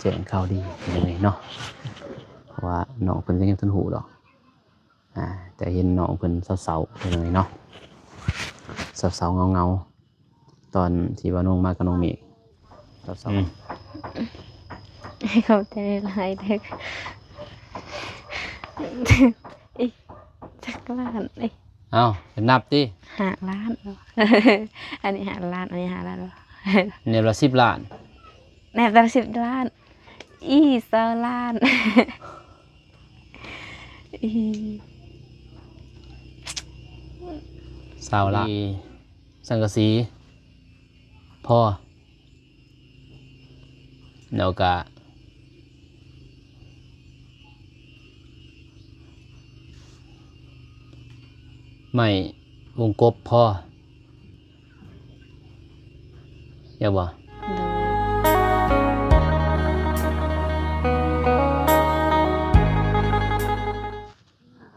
ແຈ້ງຂ່າວດີເປັນຫຍັງເນາະ ເພາະວ່ານ້ອງເພິ່ນກໍຍັງບໍ່ທັນຮູ້ດອກ ອ່າ ແຕ່ເຫັນນ້ອງເພິ່ນເສົ້າໆເປັນຫຍັງເນາະ ເສົ້າໆເຫງົາໆ ຕອນທີ່ວ່ານ້ອງມາກັບນ້ອງເມກ ເສົ້າໆ ອືມ ຂອບໃຈຫຼາຍເດີ ອີກຈັກລ້ານ ເອີຍ ເອົ້າ ນັບຕິ ຫ້າລ້ານ ອັນນີ້ຫ້າລ້ານ ອັນນີ້ຫ້າລ້ານ ແນວລະສິບລ້ານ ແນວລະສິບລ້ານ ອີ ຊາວລ້ານ ອີ ຊາວລ້ານ ສັງກະສີ ພໍ ແລ້ວກະ ໄມ້ວົງກົບພໍ ຢາກບໍ່? ໂດຍ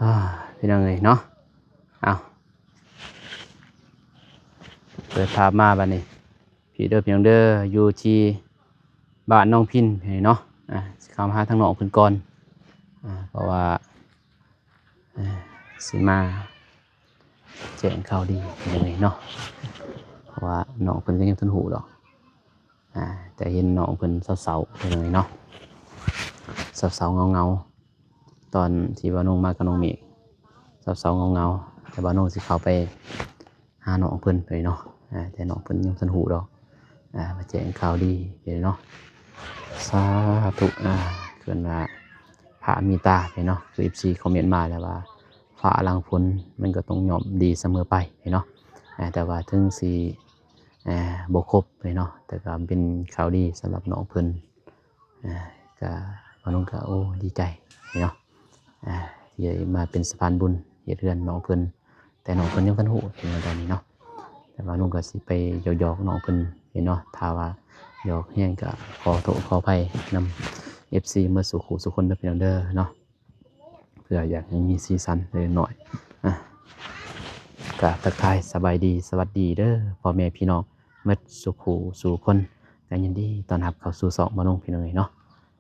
ອ່າ ພີ່ນ້ອງເອີຍເນາະ ເອົາ ເປີດພາບມາບາດນີ້ ພີ່ເດີ ພີ່ນ້ອງເດີ ຢູ່ທີ່ບ້ານໜອງພິນເນາະ ອ່າ ຊິເຂົ້າມາຫາທາງນ້ອງເພິ່ນກ່ອນ ອ່າ ເພາະວ່າ ອ່າ ຊິມາແຈ້ງຂ່າວດີເປັນຫຍັງເນາະ ເພາະວ່ານ້ອງເພິ່ນກໍຍັງບໍ່ທັນຮູ້ດອກ ອ່າ ແຕ່ເຫັນນ້ອງເພິ່ນເສົ້າໆເປັນຫຍັງເນາະ ເສົ້າໆເຫງົາໆ ຕອນທີ່ວ່ານ້ອງມາກັບນ້ອງເມກ ເສົ້າໆເຫງົາໆ ແຕ່ວ່ານ້ອງຊິເຂົ້າໄປ ຫານ້ອງເພິ່ນເລີຍເນາະ ອ່າ ແຕ່ນ້ອງເພິ່ນຍັງບໍ່ທັນຮູ້ດອກ ອ່າ ມາແຈ້ງຂ່າວດີເລີຍເນາະ ສາທຸ ອ່າ ເອີ້ນວ່າພະມີຕາເລີຍເນາະ ຄື ເອັຟຊີ ຄອມເມັນມາແລ້ວວ່າ ຟ້າຫຼັງຝົນມັນກໍຕ້ອງຍ່ອມດີສະເໝີໄປເນາະ ອ່າ ແຕ່ວ່າເຖິງຊິ ອ່າ ບໍ່ຄົບເລີຍເນາະ ແຕ່ກໍເປັນຂ່າວດີສຳລັບນ້ອງເພິ່ນ ອ່າ ກະ ບ່າວນົງກະ ໂອ້ ດີໃຈເນາະ ອ່າ ທີ່ໄດ້ມາເປັນສະພານບຸນເຮັດເຮືອນນ້ອງເພິ່ນ ແຕ່ນ້ອງເພິ່ນຍັງບໍ່ທັນຮູ້ເຖິງຕອນນີ້ເນາະ ແຕ່ບ່າວນົງກະຊິໄປຫຍອກໆນ້ອງເພິ່ນເນາະ ຖ້າວ່າຫຍອກແຮງກະຂໍໂທດຂໍອະໄພນຳ ເອັຟຊີ ໝົດສູ່ຄູ່ສູ່ຄົນເດີພີ່ນ້ອງເດີເນາະ ເພື່ອຢາກໃຫ້ມີສີສັນເລັກນ້ອຍ ອ່າ ກະທັກທາຍສະບາຍດີ ສະຫວັດດີເດີພໍ່ແມ່ພີ່ນ້ອງ ໝົດສູ່ຄູ່ສູ່ຄົນ ກະຍິນດີຕ້ອນຮັບເຂົ້າສູ່ຊ່ອງບ່າວນົງພີ່ນ້ອງເອີຍເນາະ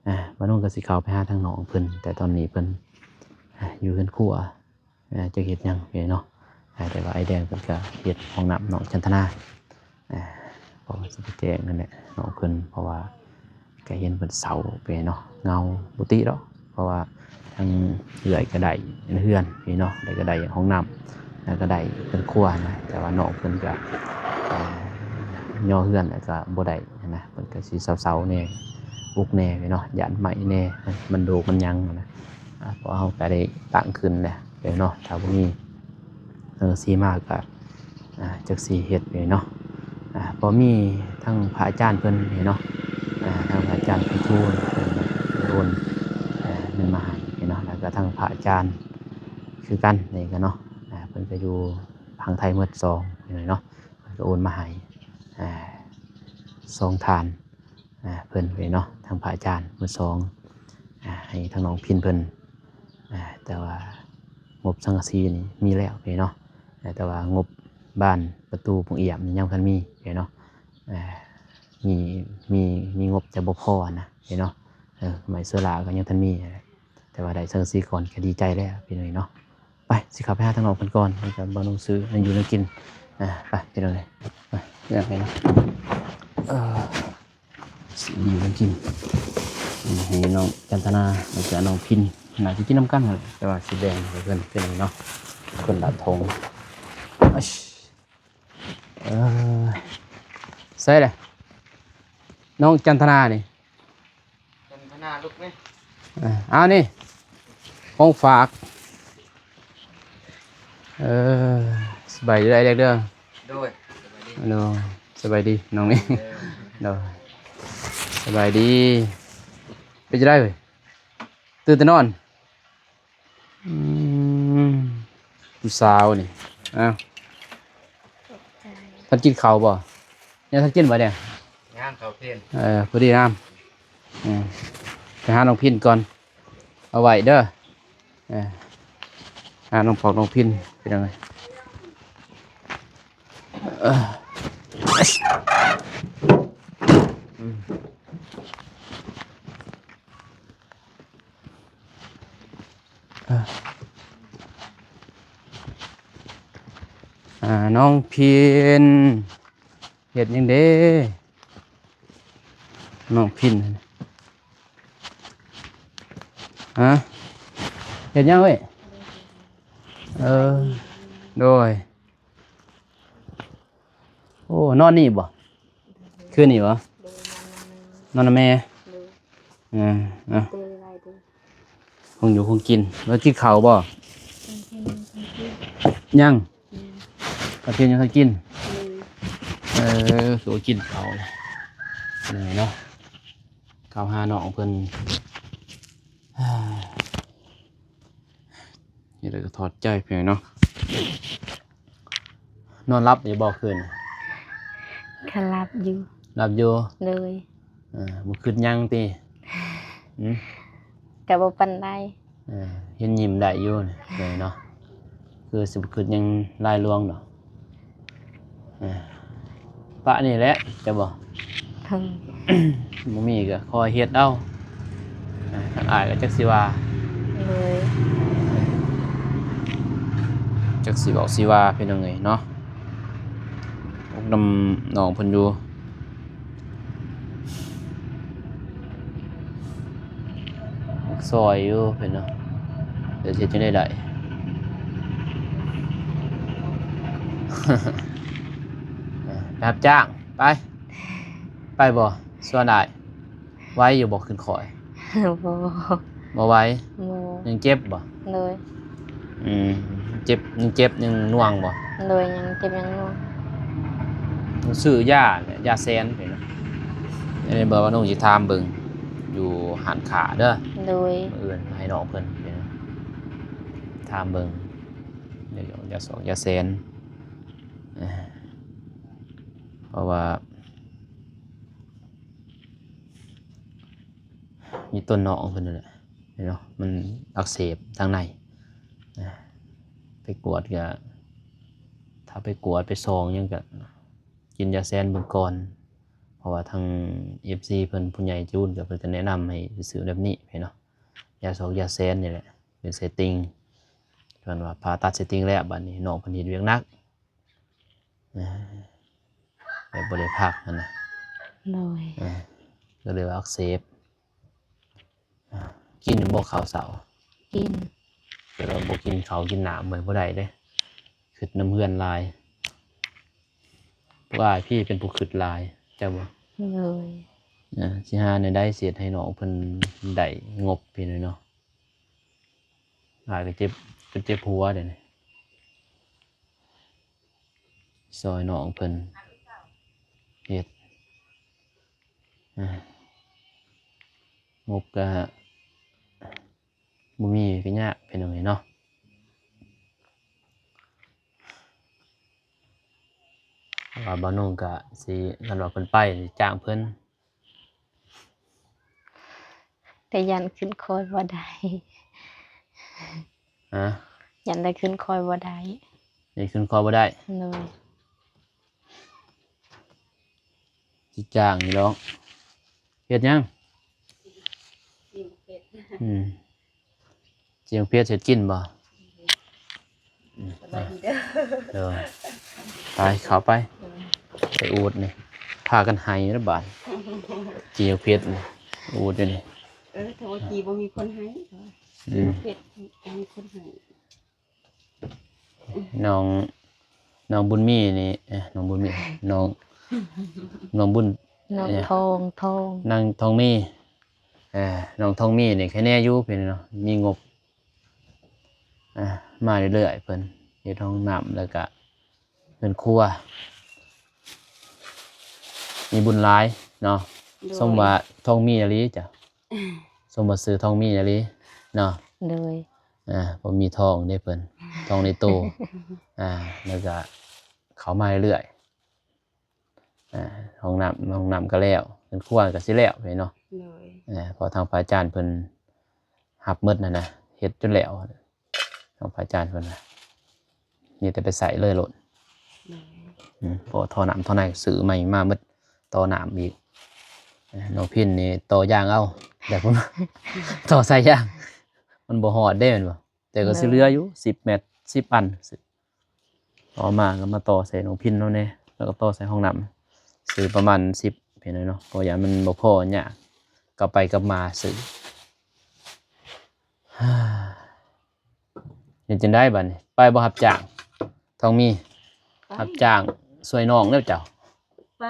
ອ່າ ບ່າວນົງກະຊິເຂົ້າໄປຫາທາງນ້ອງເພິ່ນ ແຕ່ຕອນນີ້ເພິ່ນ ອ່າ ຢູ່ເຮືອນຄົວ ອ່າ ຈັກເຮັດຫຍັງເນາະ ອ່າ ແຕ່ວ່າອ້າຍແດງເພິ່ນກະເຮັດຫ້ອງນ້ຳນ້ອງຈັນທະນາ ອ່າ ເພາະວ່າຊິໄປແຈ້ງນັ້ນແຫຼະນ້ອງເພິ່ນ ເພາະວ່າ ກະເຫັນເພິ່ນເສົ້າໄປເນາະ ເຫງົາ ບໍ່ຕິດອກ ເພາະວ່າທາງເອື້ອຍກະໄດ້ເຮືອນເນາະ ແລ້ວກະໄດ້ຫ້ອງນ້ຳ ແລ້ວກະໄດ້ເຮືອນຄົວນະ ແຕ່ວ່ານ້ອງເພິ່ນກະ ຍໍເຮືອນແລ້ວກະບໍ່ໄດ້ນະ ເພິ່ນກະຊິເສົ້າໆແດ່ ອຸກແດ່ເນາະ ຢ້ານໄໝ້ແດ່ ມັນໂດກມັນຫຍັງນະ ເພາະເຮົາກະໄດ້ຕັ້ງຂຶ້ນແລ້ວເນາະ ຖ້າບໍ່ມີສັງກະສີມາກະ ອ່າ ຈັກຊິເຮັດເນາະ ອ່າ ພໍມີທັງພະອາຈານເພິ່ນເນາະ ອ່າ ທັງພະອາຈານໄພທູນເພິ່ນໂອນ ອ່າ ເງິນມາໃຫ້ເນາະ ແລ້ວກະທັງພະອາຈານຄືກັນນີ້ກະເນາະ ອ່າ ເພິ່ນກະຢູ່ຝັ່ງໄທໝົດສອງເນາະ ເພິ່ນກະໂອນມາໃຫ້ ອ່າ ສອງທ່ານ ອ່າ ເພິ່ນເນາະ ທັງພະອາຈານໝົດສອງ ອ່າ ໃຫ້ທາງນ້ອງພິນເພິ່ນ ອ່າ ແຕ່ວ່າງົບສັງກະສີນີ້ມີແລ້ວເນາະ ແຕ່ວ່າງົບບານປະຕູໂປງອຽມນີ້ຍັງບໍ່ທັນມີເນາະ ອ່າ ມີ ມີ ມີງົບແຕ່ບໍ່ພໍນະເນາະ ເອີ ໄມ້ໂຊລາກໍຍັງທັນມີ ແຕ່ວ່າໄດ້ສັງກະສີກ່ອນກໍດີໃຈແລ້ວພີ່ນ້ອງເນາະ ໄປ ຊິເຂົ້າໄປຫາທາງນ້ອງເພິ່ນກ່ອນ ແລ້ວກໍບໍ່ໜັງສື ແນວຢູ່ແນວກິນ ອ່າ ໄປພີ່ນ້ອງເອີຍ ໄປ ເລື່ອງໄປເນາະ ເອີ ຊິຢູ່ນຳກິນ ໃຫ້ນ້ອງຈັນທະນາ ແລ້ວກະນ້ອງພິນ ໜ້າຈະກິນນຳກັນຫັ້ນແຫຼະ ແຕ່ວ່າຊິແບ່ງໃຫ້ເພິ່ນເປັນເນາະ ຄົນລະຖົງ ເອີ ໃສລະ ນ້ອງຈັນທະນານີ້ ຈັນທະນາລຸກນີ້ ເອີ ເອົານີ້ ຂອງຝາກ ເອີ ສະບາຍດີເດີ ໂດຍ ສະບາຍດີ ໂດຍ ສະບາຍດີນ້ອງນີ້ ໂດຍ ສະບາຍດີ ເປັນຈັ່ງໃດເວີຍ ຕື່ນແຕ່ນອນ ອືມ ຜູ້ສາວນີ້ ອ້າວ ທ່ານກິນເຂົ້າບໍ່? ຍັງທັນກິນບໍ່ແດງ? ຍ່າງເຂົ້າເພນ ເອີ ພໍດີງາມ ເອີ ໄປຫານ້ອງພິນກ່ອນ ເອົາໄວ້ເດີ ເອີ ຫານ້ອງພອກນ້ອງພິນ ເປັນຈັ່ງໃດ? ເອີ ອືມ ອ່າ ນ້ອງພິນ ເຮັດຫຍັງເດ້ ນ້ອງພິນ? ຮະ ເຮັດຫຍັງເອີຍ? ເອີ ໂດຍ. ໂອ້ ນອນນີ້ບໍ່? ຄືນນີ້ບໍ່? ໂດຍ ນອນນຳແມ່. ໂດຍ ເອີ ເອົາ ເປັນໄງເດີ? ຄົງຢູ່ຄົງກິນ. ແລ້ວກິນເຂົ້າບໍ່? ຍັງ ແມ່ນ ຕອນທ່ຽງຍັງທັນກິນ. ໂດຍ ເອີ ຄືວ່າກິນເຂົ້າແລ້ວເນາະ. ເຂົ້າຫານ້ອງເພິ່ນ ເຮັດແລ້ວກໍຖອດໃຈເພິ່ນເນາະ. ນອນຫຼັບຢູ່ບໍ່ຄືນ? ກໍຫຼັບຢູ່. ຫຼັບຢູ່? ໂດຍ. ເອີ ບໍ່ຄິດຫຍັງຕິ? ຫືມ? ກໍບໍ່ປານໃດ. ເອີ ເຫັນຍິ້ມໄດ້ຢູ່ນີ້ເນາະ ຄືຊິບໍ່ຄິດຫຍັງຫຼາຍຫຼວງດອກ. ເອີ ປະນີ້ແຫຼະ ຈະບໍ່? ໂດຍ. ບໍ່ມີກໍຄ່ອຍເຮັດເອົາ. ເອີ ທາງອ້າຍກໍຈັກຊິວ່າ. ໂດຍ. ຈັກຊິເວົ້າຊິວ່າ ພີ່ນ້ອງເອີຍເນາະ. ອົກນຳນ້ອງເພິ່ນຢູ່ ຢາກຊ່ອຍຢູ່ເພິ່ນເນາະ ແຕ່ຊິເຮັດຈັ່ງໃດໄດ້. ໄປຮັບຈ້າງ ໄປ ໄປບໍ່? ຊວນອ້າຍ. ໄຫວຢູ່ບໍ່ຂຶ້ນຄ່ອຍ? ບໍ່ ບໍ່ໄຫວ. ບໍ່. ຍັງເຈັບບໍ່? ໂດຍ. ອືມ ເຈັບ ຍັງເຈັບ ຍັງໜ່ວງບໍ່? ໂດຍ ຍັງເຈັບຍັງໜ່ວງ. ຊື້ຢາ ຢາແສນໄປເນາະ. ອັນນີ້ເບິ່ງວ່ານ້ອງຊິຖາມເບິ່ງຢູ່ຮ້ານຄ້າເດີ. ໂດຍ. ມື້ອື່ນໃຫ້ນ້ອງເພິ່ນໄປຖາມເບິ່ງ ຢາສອກຢາແສນ ເພາະວ່າ ມີຕົ້ນນ້ອງເພິ່ນນັ້ນແຫຼະເນາະ ມັນອັກເສບທາງໃນ. ໄປກວດກະ ຖ້າໄປກວດໄປສ່ອງຫຍັງກະກິນຢາແສນເບິ່ງກ່ອນ ເພາະວ່າທາງເອັຟຊີເພິ່ນ ຜູ້ໃຫຍ່ໃຈບຸນກະເພິ່ນກະແນະນຳໃຫ້ໄປຊື້ແບບນີ້ເນາະ ຢາສອກຢາແສນນີ້ແຫຼະ ເປັນໄສ້ຕິ່ງ. ເພິ່ນວ່າຜ່າຕັດໄສ້ຕິ່ງແລ້ວ ບາດນີ້ນ້ອງເພິ່ນເຮັດວຽກໜັກ ແບບບໍ່ໄດ້ພັກຫັ້ນນະ. ໂດຍ. ກໍເລີຍວ່າອັກເສບ. ກິນຢູ່ບໍ່ເຂົ້າເຊົ້າ? ກິນ. ແຕ່ວ່າບໍ່ກິນເຂົ້າກິນນ້ຳ ມັນບໍ່ໄດ້ເດ້ ຄິດນຳເຮືອນຫຼາຍ. ພວກອ້າຍພີ້ເປັນຜູ້ຄິດຫຼາຍ ເຈົ້າບໍ່? ໂດຍ. ຊິຫາແນວໃດຊິເຮັດໃຫ້ນ້ອງເພິ່ນໄດ້ງົບພີ້ໜ້ອຍເນາະ. ອ້າຍກໍເຈັບ ເຈັບຫົວເດນີ້ ຊ່ອຍນ້ອງເພິ່ນເຮັດ ງົບກະບໍ່ມີ ກໍຍາກເປັນຫຍັງນີ້ເນາະ. ວ່າບ່າວໜຸ່ງກະຊິ ຄັນວ່າເພິ່ນໄປຊິຈ້າງເພິ່ນ ແຕ່ຢ້ານຂຶ້ນຄ່ອຍບໍ່ໄດ້. ຮະ? ຢ້ານໄດ້ຂຶ້ນຄ່ອຍບໍ່ໄດ້. ໄດ້ຂຶ້ນຄ່ອຍບໍ່ໄດ້? ໂດຍ. ຊິຈ້າງຢູ່ດອກ. ເຮັດຫຍັງ? ອືມ. ຊິເຮັດເຮັດກິນບໍ່? ສະບາຍດີເດີ. ໂດຍ. ໄປ ເຂົ້າໄປ. ໂດຍ. ໄປອູດນີ້ ພາກັນໄຫ້ລະບາດ. ຈີເຮັດນີ້ ອູດຢູ່ນີ້. ເອີ ຖ້າວ່າຈີບໍ່ມີຄົນໄຫ້. ອືມ. ເຮັດມີຄົນໄຫ້. ນ້ອງ ນ້ອງບຸນມີນີ້ ເອີ ນ້ອງບຸນມີ ນ້ອງ ນ້ອງບຸນ ນ້ອງ ເອີ ທອງ ທອງ ນາງທອງມີ. ເອີ ນ້ອງທອງມີນີ້ ໃຄແນ່ຢູ່ເພິ່ນເນາະ ມີງົບ ອ່າ ມາເລື້ອຍໆ ເພິ່ນເຮັດຫ້ອງນ້ຳ ແລ້ວກະເຮືອນຄົວ ມີບຸນຫຼາຍເນາະ. ໂດຍ. ສົມວ່າທອງມີອີ່ຫຼີຈ້ະ ສົມວ່າຊື່ທອງມີອີ່ຫຼີເນາະ. ໂດຍ. ອ່າ ບໍ່ມີທອງເດ້ເພິ່ນ ທອງໃນໂຕ. ອ່າ ແລ້ວກະເຂົ້າມາເລື້ອຍໆ. ອ່າ ຫ້ອງນ້ຳ ຫ້ອງນ້ຳກໍແລ້ວ ເຮືອນຄົວກໍຊິແລ້ວເນາະ. ໂດຍ. ເພາະທາງພະອາຈານເພິ່ນຮັບໝົດຫັ້ນນະ ເຮັດຈົນແລ້ວ ທາງພະອາຈານເພິ່ນນະ ມີແຕ່ໄປໃຊ້ເລີຍໂລດ. ໂດຍ. ອືມ ເພາະທໍ່ນ້ຳທໍ່ໃນຊື້ໃໝ່ມາໝົດ ຕໍ່ນ້ຳອີກ. ນ້ອງພິນນີ້ຕໍ່ຢາງເອົາ ແລ້ວເພິ່ນຕໍ່ສາຍຢາງ ມັນບໍ່ຮອດເດ້ແມ່ນບໍ່? ແຕ່ກໍຊິເຫຼືອຢູ່ສິບແມັດ ສິບອັນ. ຕໍ່ມາກໍມາຕໍ່ໃສ່ນ້ອງພິນເຮົາແດ່ ແລ້ວກໍຕໍ່ໃສ່ຫ້ອງນ້ຳ ຊື້ປະມານສິບ ພີ່ນ້ອງເນາະ ເພາະຢ້ານມັນບໍ່ພໍ ຍາກ ກັບໄປກັບມາຊື້. ເຮັດຈັ່ງໃດບາດນີ້ ໄປບໍ່ຮັບຈ້າງ ທອງມີ? ໄປ ຮັບຈ້າງຊ່ວຍນ້ອງແລ້ວເຈົ້າ ໄປ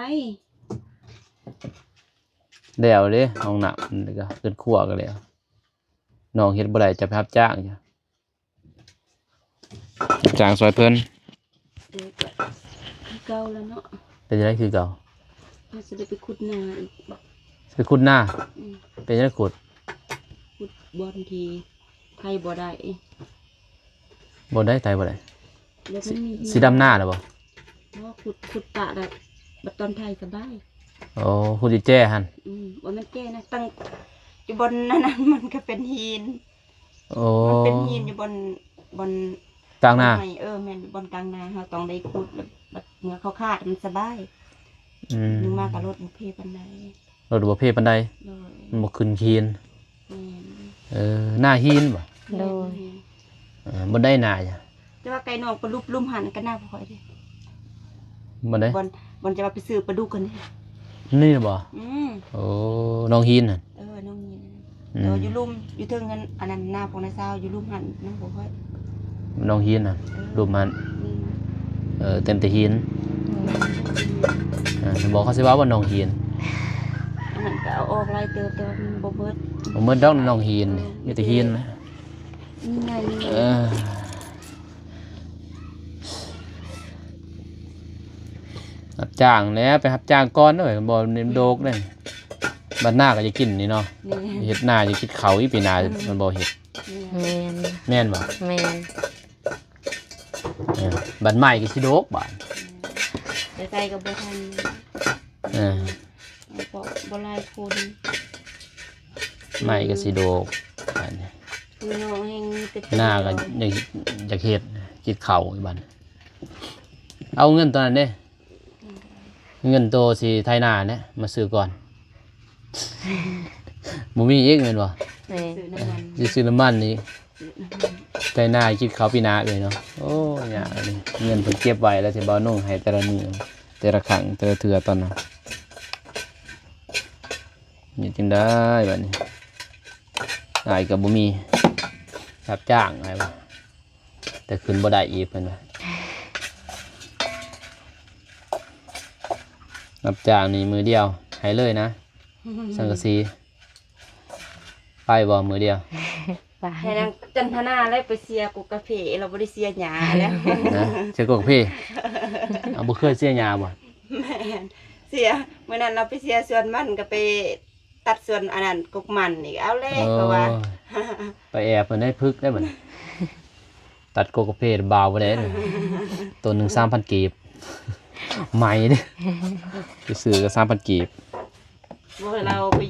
ແລ້ວເດ້ ຫ້ອງນ້ຳ ແລ້ວກໍເຮືອນຄົວກໍແລ້ວ ນ້ອງເຮັດບໍ່ໄດ້ ເຈົ້າໄປຮັບຈ້າງ ຈ້າງຊ່ວຍເພິ່ນ ເອີ ກໍຄືເກົ່າແລ້ວເນາະ ເປັນຈັ່ງໃດຄືເກົ່າ? ເຮົາຊິໄດ້ໄປຂຸດນາອີກ ໄປຂຸດນາ? ອືມ ເປັນຈັ່ງໃດຂຸດ? ຂຸດບ່ອນທີ່ໄຖບໍ່ໄດ້ ບໍ່ໄດ້ ໄຖບໍ່ໄດ້ ແລ້ວມັນມີ ຊິດຳນາແລ້ວບໍ່? ບໍ່ ຂຸດ ຂຸດປະແລ້ວ ບັດຕອນໄຖສະບາຍ. ໂອ້ ຂຸດຢູ່ແຈຫັ້ນ? ອືມ ບໍ່ແມ່ນແຈນະ ຕັ້ງຢູ່ບ່ອນນັ້ນ ມັນກໍເປັນຫີນ. ໂອ້ ມັນເປັນຫີນຢູ່ບ່ອນ ບ່ອນກາງນາ ເອີ ແມ່ນ ບ່ອນກາງນາ ເຮົາຕ້ອງໄດ້ຂຸດ ແລ້ວບັດເມື່ອເຂົາຂາດມັນສະບາຍ. ອືມ ມາກໍລົດບໍ່ເພປານໃດ ລົດບໍ່ເພປານໃດ ໂດຍ ມັນບໍ່ຂຶ້ນຫີນ. ແມ່ນ ເອີ ນາຫີນບໍ່? ໂດຍ ແມ່ນ ເອີ ບໍ່ໄດ້ນາຫຍັງ ແຕ່ວ່າໄກ່ນ້ອງໄປຫຼຸບລຸ່ມຫັ້ນກໍນາບໍ່ຄ່ອຍເດ້. ບໍ່ໄດ້ ບ່ອນ ບ່ອນຈະວ່າໄປຊື້ປາດຸກຫັ້ນເດ້ ນີ້ບໍ່? ອືມ ໂອ້ ນ້ອງຫີນຫັ້ນ ເອີ ນ້ອງຫີນ ອືມ ແຕ່ວ່າຢູ່ລຸ່ມ ຢູ່ເທິງຫັ້ນ ອັນນັ້ນນາຂອງນ້າສາວ ຢູ່ລຸ່ມຫັ້ນນາບໍ່ຄ່ອຍ ນ້ອງຫີນຫັ້ນ ເອີ ລຸ່ມຫັ້ນ ແມ່ນ ເອີ ເຕັມແຕ່ຫີນ ແມ່ນ ເອີ ບໍ່ ເຂົາຊິວ່າວ່ານ້ອງຫີນ ອັນນັ້ນກໍເອົາອອກຫຼາຍເຕີບ ແຕ່ວ່າມັນບໍ່ເບິດ ບໍ່ເບິດດອກນ້ອງຫີນ ເອີ ມີແຕ່ຫີນນະ ມີໃຫຍ່ ມີໃຫຍ່ ເອີ ຮັບຈ້າງແຫຼະ ໄປຮັບຈ້າງກ່ອນເດີ ບໍ່ນີ້ໂດກເດ້ ບັດໜ້າກໍຈະກິນນີ້ເນາະ ແມ່ນ ເຮັດນາຈະກິນເຂົ້າອີກ ປີໜ້າ ອືມ ມັນບໍ່ເຮັດ ແມ່ນ ແມ່ນບໍ່? ແມ່ນ ເອີ ບັດໃໝ່ກໍຊິໂດກບາດ ແມ່ນ ແຕ່ໃສ່ກໍບໍ່ທັນ ເອີ ເພາະບໍ່ຫຼາຍຄົນ ໃໝ່ກໍຊິໂດກບາດນີ້ ພີ່ນ້ອງແຮ່ງມີແຕ່ ໜ້າກໍຢາກ ຢາກເຮັດ ກິນເຂົ້າອີກບາດ ເອົາເງິນຕອນນັ້ນເດ້ ເງິນໂຕຊິໄຖນາແຫຼະ ມາຊື້ກ່ອນ ບໍ່ມີອີກແມ່ນບໍ່? ແມ່ນ ຊື້ນ້ຳມັນ ຊິຊື້ນ້ຳມັນອີກ ໄຖນາກິນເຂົ້າປີໜ້າເອີຍເນາະ ໂອ້ຍ ຍາກອັນນີ້ ເງິນເພິ່ນເກັບໄວ້ແລ້ວ ທີ່ບ່າວນຸ່ງໃຫ້ແຕ່ລະມື້ ແຕ່ລະຄັ້ງ ແຕ່ລະເທື່ອຕອນນັ້ນ ເຮັດຈັ່ງໃດບາດນີ້ ອ້າຍກໍບໍ່ມີ ຮັບຈ້າງອ້າຍວ່າ ແຕ່ຂຶ້ນບໍ່ໄດ້ອີກເພິ່ນວ່າ ຮັບຈ້າງນີ້ມື້ດຽວໃຫ້ເລີຍນະ ສັງກະສີ ໄປບໍ່ມື້ດຽວ? ໄປ ໃຫ້ນາງຈັນທະນາແລ້ວໄປເສຍກົກກາເຟ ລາວບໍ່ໄດ້ເສຍຫຍ້າແລ້ວ ຮະ ເສຍກົກກາເຟ ເອົາ ບໍ່ເຄີຍເສຍຫຍ້າບໍ່? ແມ່ນ ເສຍ ມື້ນັ້ນລາວໄປເສຍສວນມັນ ກໍໄປ ຕັດສ່ວນອັນນັ້ນກົກມັນນີ້ ເອົາແລ້ວ ເອີ ເພາະວ່າ ໄປແອບເພິ່ນໃນພຶກໄດ້ບັດນີ້ ຕັດກົກກາເຟບ່າວບໍ່ໄດ້ເດ້ ໂຕໜຶ່ງສາມພັນກີບ ໃໝ່ເດ້ ໄປຊື້ກໍສາມພັນກີບ ບໍ່ໃຫ້ລາວໄປ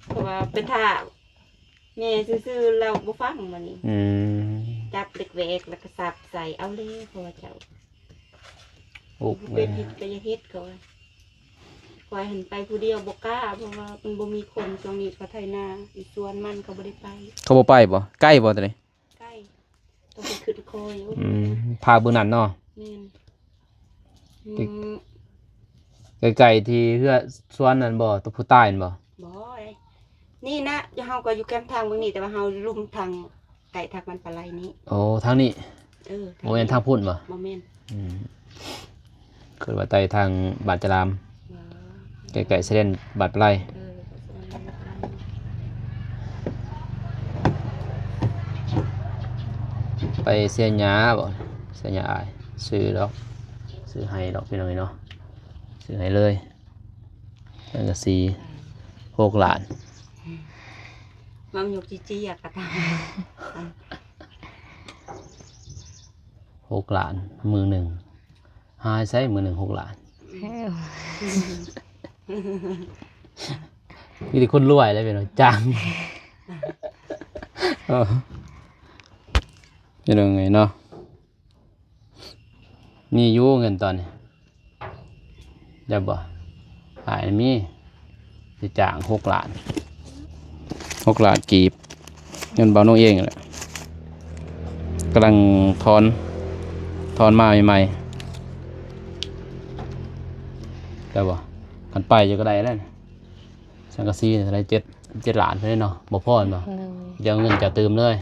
ເພາະວ່າໄປຖ້າແມ່ຊື່ໆ ລາວບໍ່ຟັງບັດນີ້ ອືມ ຈັບເຫຼັກແຫວກແລ້ວກໍສັບໃສ່ ເອົາແລ້ວ ເພາະວ່າເຈົ້າ ໂອ້ ເປັນເຮັດກໍຢ່າເຮັດ ເຂົາວ່າ ຂ້ອຍຫັ້ນໄປຜູ້ດຽວບໍ່ກ້າ ເພາະວ່າມັນບໍ່ມີຄົນ ຊ່ວງນີ້ເຂົາໄຖນາ ຢູ່ສວນມັນເຂົາບໍ່ໄດ້ໄປ ເຂົາບໍ່ໄປບໍ່? ໃກ້ບໍ່ຕົວນີ້? ໃກ້ ຕ້ອງໄປຂຶ້ນຄອຍ ອືມ ພາກເບິ່ງນັ້ນເນາະ ແມ່ນ ອືມ ໃກ້ໆ ທີ່ເຮືອນສວນນັ້ນບໍ່? ຕົວຜູ້ຕາຍນັ້ນບໍ່? ບໍ່ເດ້ ນີ້ນະ ເຮົາກໍຢູ່ແຄມທາງເບິ່ງນີ້ ແຕ່ວ່າເຮົາລຸ່ມທາງ ໃກ້ທາງບ້ານປາໄລນີ້ ໂອ້ ທາງນີ້ ເອີ ໂອ້ ແມ່ນທາງພຸ້ນບໍ່? ບໍ່ແມ່ນ ອືມ ຄິດວ່າໃຕ້ທາງບ້ານຈະລາມ ບໍ່ ໃກ້ໆ ຊາຍແດນບ້ານປາໄລ ເອີ ໄປເສຍຫຍ້າບໍ່? ເສຍຫຍ້າອ້າຍ ຊື້ດອກ ຊື້ໃຫ້ດອກ ພີ່ນ້ອງເອີຍເນາະ ຊື້ໃຫ້ເລີຍ ສັງກະສີ ຫົກລ້ານ ມາຍົກຈີ້ໆ ອະກະຕາ ຫົກລ້ານ ມື້ໜຶ່ງ ຫາໃສມື້ໜຶ່ງຫົກລ້ານ ເອີ ມີແຕ່ຄົນລວຍແຫຼະ ເປັນວ່າຈ້າງ ເອີ ເປັນວ່າໄງເນາະ ມີຢູ່ເງິນຕອນນີ້ ໄດ້ບໍ່? ອ້າຍມີ ຊິຈ້າງຫົກລ້ານ ຫົກລ້ານກີບ ເງິນບ່າວນຸ່ງເອງແຫຼະ ກຳລັງຖອນ ຖອນມາໃໝ່ໆ ໄດ້ບໍ່? ຄັນໄປຢູ່ກໍໄດ້ແລ້ວ ສັງກະສີເທົ່າໃດ? ເຈັດ ເຈັດລ້ານເທົ່າໃດເນາະ? ບໍ່ພໍແມ່ນບໍ່? ໂດຍ ຈະເອົາເງິນເຈົ້າຕື່ມເລີຍ.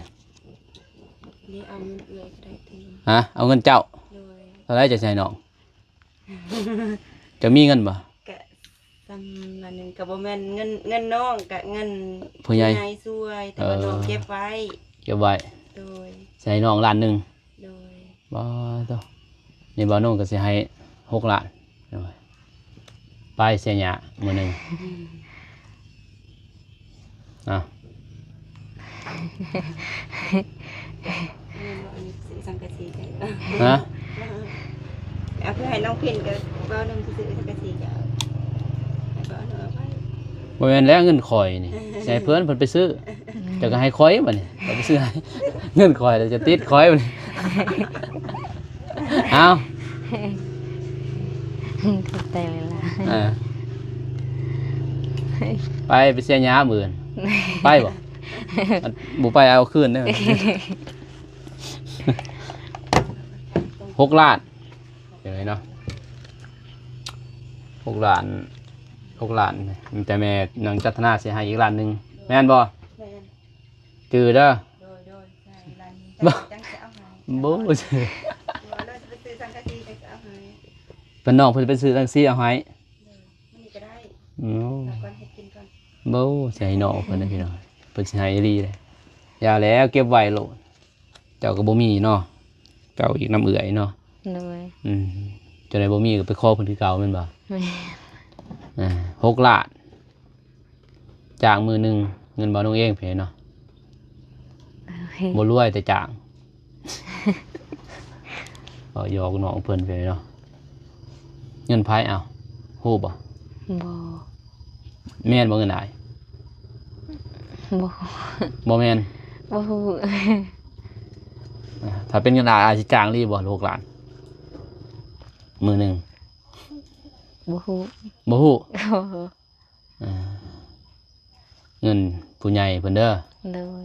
ນີ້ເອົາເງິນເອື້ອຍກໍໄດ້ຕື່ມ. ຮະ? ເອົາເງິນເຈົ້າ? ໂດຍ ເທົ່າໃດເຈົ້າຊິໃຫ້ນ້ອງ? ເຈົ້າມີເງິນບໍ່? ກະສ່ຳນັ້ນ ກະບໍ່ແມ່ນເງິນ ເງິນນ້ອງ ກະເງິນຜູ້ໃຫຍ່ ຜູ້ໃຫຍ່ຊ່ວຍ ແຕ່ວ່າ ເອີ ນ້ອງເກັບໄວ້ ເກັບໄວ້. ໂດຍ ຊິໃຫ້ນ້ອງລ້ານໜຶ່ງ. ໂດຍ ບໍ່ ໂຕ ນີ້ບ່າວນົງກໍຊິໃຫ້ຫົກລ້ານ. ໂດຍ ໄປເສຍຫຍ້າມື້ໜຶ່ງ. ອາ ແມ່ນບໍ່? ອັນນີ້ຊື້ສັງກະສີໃຫ້. ຮະ? ເອົາ ເພື່ອໃຫ້ນ້ອງເພັນກໍເວົ້ານຳ ຊິຊື້ສັງກະສີກໍເອົາ ໃຫ້ບ່າວນົງເອົາໄປ. ບໍ່ແມ່ນແລ້ວ ເງິນຂ້ອຍນີ້ ຊິໃຫ້ເພິ່ນ ເພິ່ນໄປຊື້. ເຈົ້າກໍໃຫ້ຂ້ອຍບັດນີ້ ຂ້ອຍໄປຊື້ໃຫ້. ເງິນຂ້ອຍແລ້ວຈະຕິດຂ້ອຍບັດນີ້. ເອົາ ຂອບໃຈຫຼາຍໆ. ເອີ ໄປ ໄປເສຍຫຍ້າມື້ອື່ນ ໄປບໍ່? ບໍ່ໄປເອົາຄືນເດີ. ຫົກລ້ານ ເຫັນເນາະ ຫົກລ້ານ ຫົກລ້ານ ແຕ່ແມ່ນາງຈັນທະນາຊິໃຫ້ອີກລ້ານໜຶ່ງ ແມ່ນບໍ່? ແມ່ນ ຈື່ເດີ. ໂດຍ ໂດຍ ໃຫ້ລ້ານໜຶ່ງ ບໍ່ ຈັ່ງຊິເອົາໃຫ້. ບໍ່ ວ່າເຮົາຊິໄປຊື້ສັງກະສີ ຈັ່ງຊິເອົາໃຫ້. ເພິ່ນ ນ້ອງເພິ່ນໄປຊື້ສັງກະສີເອົາໃຫ້. ໂດຍ ມື້ນີ້ກໍໄດ້. ໂອ້ ແລ້ວກ່ອນ ເຮັດກິນກ່ອນ. ບໍ່ ຊິໃຫ້ນ້ອງເພິ່ນນະພີ່ນ້ອງ ເພິ່ນຊິໃຫ້ອີ່ຫຼີເດ້. ຢ່າແລ້ວ ເກັບໄວ້ໂລດ. ເຈົ້າກໍບໍ່ມີເນາະ ເຈົ້າອີກນຳເອື້ອຍເນາະ. ໂດຍ ອືມ ຈັ່ງໃດບໍ່ມີກໍໄປຂໍເພິ່ນຄືເກົ່າແມ່ນບໍ່? ແມ່ນ ອ່າ ຫົກລ້ານ ຈ້າງມື້ໜຶ່ງ ເງິນບ່າວນົງເອງເພເນາະ. ໂດຍ ບໍ່ລວຍແຕ່ຈ້າງ. ເວົ້າຢອກນ້ອງເພິ່ນເພເນາະ. ເງິນໃຜ ເອົ້າ ຮູ້ບໍ່? ບໍ່ ແມ່ນບໍ່ເງິນອ້າຍ? ບໍ່ ບໍ່ແມ່ນ ບໍ່ຮູ້. ອ່າ ຖ້າເປັນເງິນອ້າຍ ອ້າຍຊິຈ້າງອີ່ຫຼີບໍ່ ຫົກລ້ານ ມື້ໜຶ່ງ? ບໍ່ຮູ້ ບໍ່ຮູ້. ບໍ່ ອ່າ ເງິນຜູ້ໃຫຍ່ເພິ່ນເດີ. ໂດຍ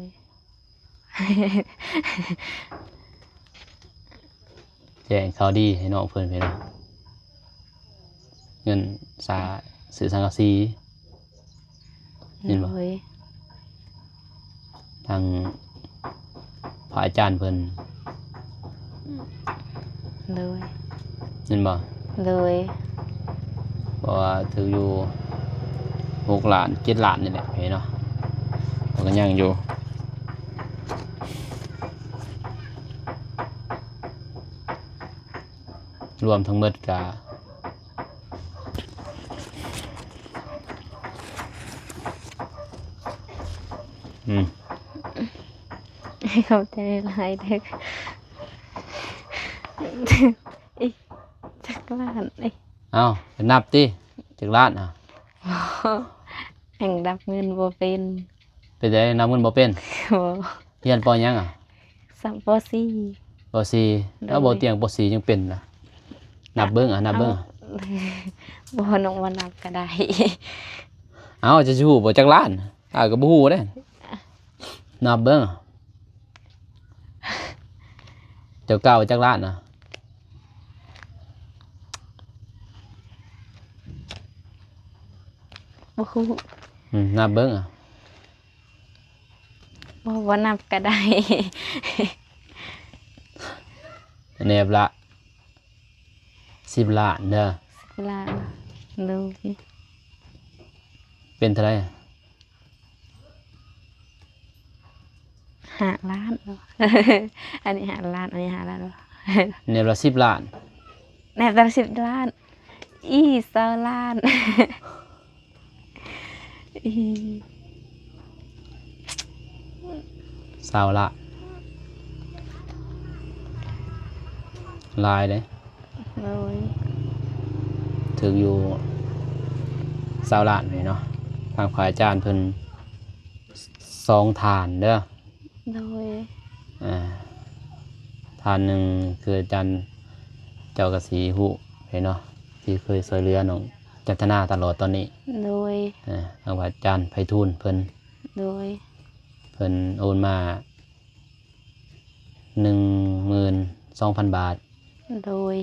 ແຈ້ງຂ່າວດີໃຫ້ນ້ອງເພິ່ນພີ່ນ້ອງ ເງິນສາ ຊື້ສັງກະສີ ເຫັນບໍ່? ໂດຍ ທາງພະອາຈານເພິ່ນ. ໂດຍ ແມ່ນບໍ່? ໂດຍ ເພາະວ່າຖືກຢູ່ຫົກລ້ານ ເຈັດລ້ານນີ້ແຫຼະເນາະ ມັນກໍຍັງຢູ່ ລວມທັງໝົດກະ ອືມ ຂອບໃຈຫຼາຍເດີ. ອີ ຈັກລ້ານອີ. ເອົ້າ ນັບຕິ ຈັກລ້ານ? ອ່າ ຍັງນັບເງິນບໍ່ເປັນ. ເປັນໃດ ນັບເງິນບໍ່ເປັນ? ບໍ່ ຮຽນ ປໍ ຫຍັງ? ອ່າ ສາມ ປໍ ສີ່ ປໍ ສີ່. ໂດຍ ແລ້ວບໍ່ຕຽງ ປໍ ສີ່ ຍັງເປັນນະ. ນັບເບິ່ງ ອ່າ ນັບເບິ່ງ. ເອົ້າ ບໍ່ ນ້ອງບໍ່ນັບກໍໄດ້. ເອົ້າ ຈະຮູ້ບໍ່ຈັກລ້ານ? ອ້າຍກໍບໍ່ຮູ້ເດ້. ນັບເບິ່ງ ເຈົ້າກ່າວຈັກລ້ານນະ? ບໍ່ຮູ້. ອືມ ນັບເບິ່ງ ອ່າ ບໍ່ ບໍ່ນັບກໍໄດ້. ແນບລະສິບລ້ານເດີ. ສິບລ້ານ ໂດຍ. ເປັນເທົ່າໃດ? ຫ້າລ້ານບໍ່? ອັນນີ້ຫ້າລ້ານ ອັນນີ້ຫ້າລ້ານບໍ່? ແນບລະສິບລ້ານ ແນບລະສິບລ້ານ ອີ ຊາວລ້ານ ອີ ຊາວລ້ານ ຫຼາຍເດ້. ໂດຍ ຖືກຢູ່ຊາວລ້ານນີ້ເນາະ ທາງພະອາຈານເພິ່ນສອງທ່ານເດີ. ໂດຍ ອ່າ ທ່ານໜຶ່ງຄືອາຈານ ເຈົ້າກໍຊິຮູ້ເນາະ ທີ່ເຄີຍຊ່ວຍເຫຼືອນ້ອງຈັນທະນາຕະຫຼອດຕອນນີ້. ໂດຍ ອ່າ ທາງພະອາຈານໄພທູນເພິ່ນ. ໂດຍ ເພິ່ນໂອນມາ ໜຶ່ງໝື່ນສອງພັນບາດ ໂດຍ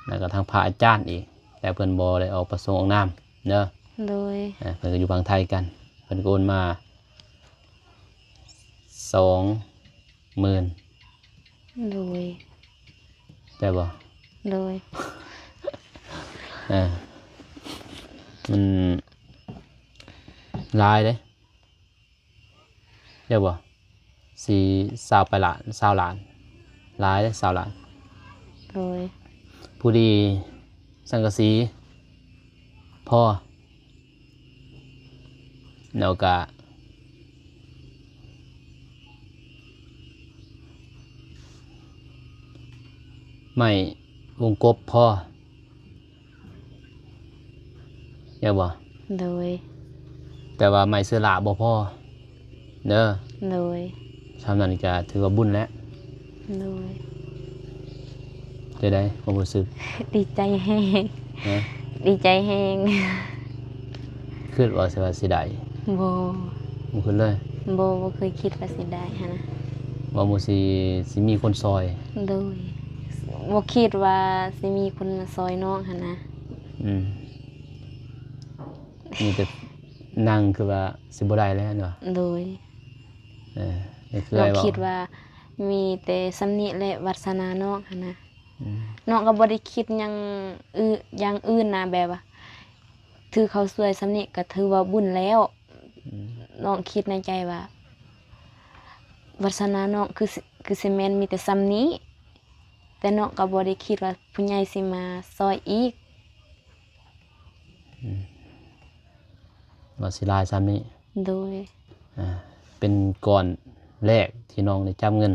ແລ້ວກໍທາງພະອາຈານອີກ ແຕ່ເພິ່ນບໍ່ໄດ້ອອກປະສົງອອກນາມເດີ ໂດຍ ເອີ ເພິ່ນກໍຢູ່ຝັ່ງໄທກັນ ເພິ່ນກໍໂອນມາສອງໝື່ນ ໂດຍ ໄດ້ບໍ່? ໂດຍ ເອີ ມັນຫຼາຍເດ້ ໄດ້ບໍ່? ສີ່ ຊາວປາຍລ້ານ ຊາວລ້ານ ຫຼາຍເດ້ ຊາວລ້ານ ໂດຍ ຜູ້ດີ ສັງກະສີພໍ ແລ້ວກະ ໄມ້ວົງກົບພໍ ແມ່ນບໍ່? ໂດຍ ແຕ່ວ່າໄມ້ເຊື້ອລາບໍ່ພໍເດີ ໂດຍ ສ່ຳນັ້ນກໍຖືວ່າບຸນແລ້ວ ໂດຍ ຈັ່ງໃດຄວາມຮູ້ສຶກ? ດີໃຈແຮງ ຮະ? ດີໃຈແຮງ ຄິດວ່າຊິວ່າເສຍດາຍ? ບໍ່ ບໍ່ຄິດເລີຍ? ບໍ່ ບໍ່ເຄີຍຄິດວ່າເສຍດາຍຫັ້ນນະ ວ່າບໍ່ຊິ ຊິມີຄົນຊ່ອຍ ໂດຍ ບໍ່ຄິດວ່າຊິມີຄົນມາຊ່ອຍນ້ອງຫັ້ນນະ ອືມ ມີແຕ່ນັ່ງຄືວ່າຊິບໍ່ໄດ້ແລ້ວເນາະ ໂດຍ ເອີ ກໍຄືອ້າຍເວົ້າ ນ້ອງຄິດວ່າມີແຕ່ສ່ຳນີ້ແຫຼະ ວາດສະໜານ້ອງຫັ້ນນະ ອືມ ນ້ອງກໍບໍ່ໄດ້ຄິດຫຍັງອື່ນ ຢ່າງອື່ນນະ ແບບວ່າຖືເຂົາຊ່ວຍສ່ຳນີ້ກໍຖືວ່າບຸນແລ້ວ ອືມ ນ້ອງຄິດໃນໃຈວ່າ ວາດສະໜານ້ອງຄືຊິ ຄືຊິແມ່ນມີແຕ່ສ່ຳນີ້ ແຕ່ນ້ອງກໍບໍ່ໄດ້ຄິດວ່າຜູ້ໃຫຍ່ຊິມາຊ່ອຍອີກ ອືມ ວ່າຊິຫຼາຍສ່ຳນີ້ ໂດຍ ອ່າ ເປັນກ້ອນແລກທີ່ນ້ອງໄດ້ຈັບເງິນ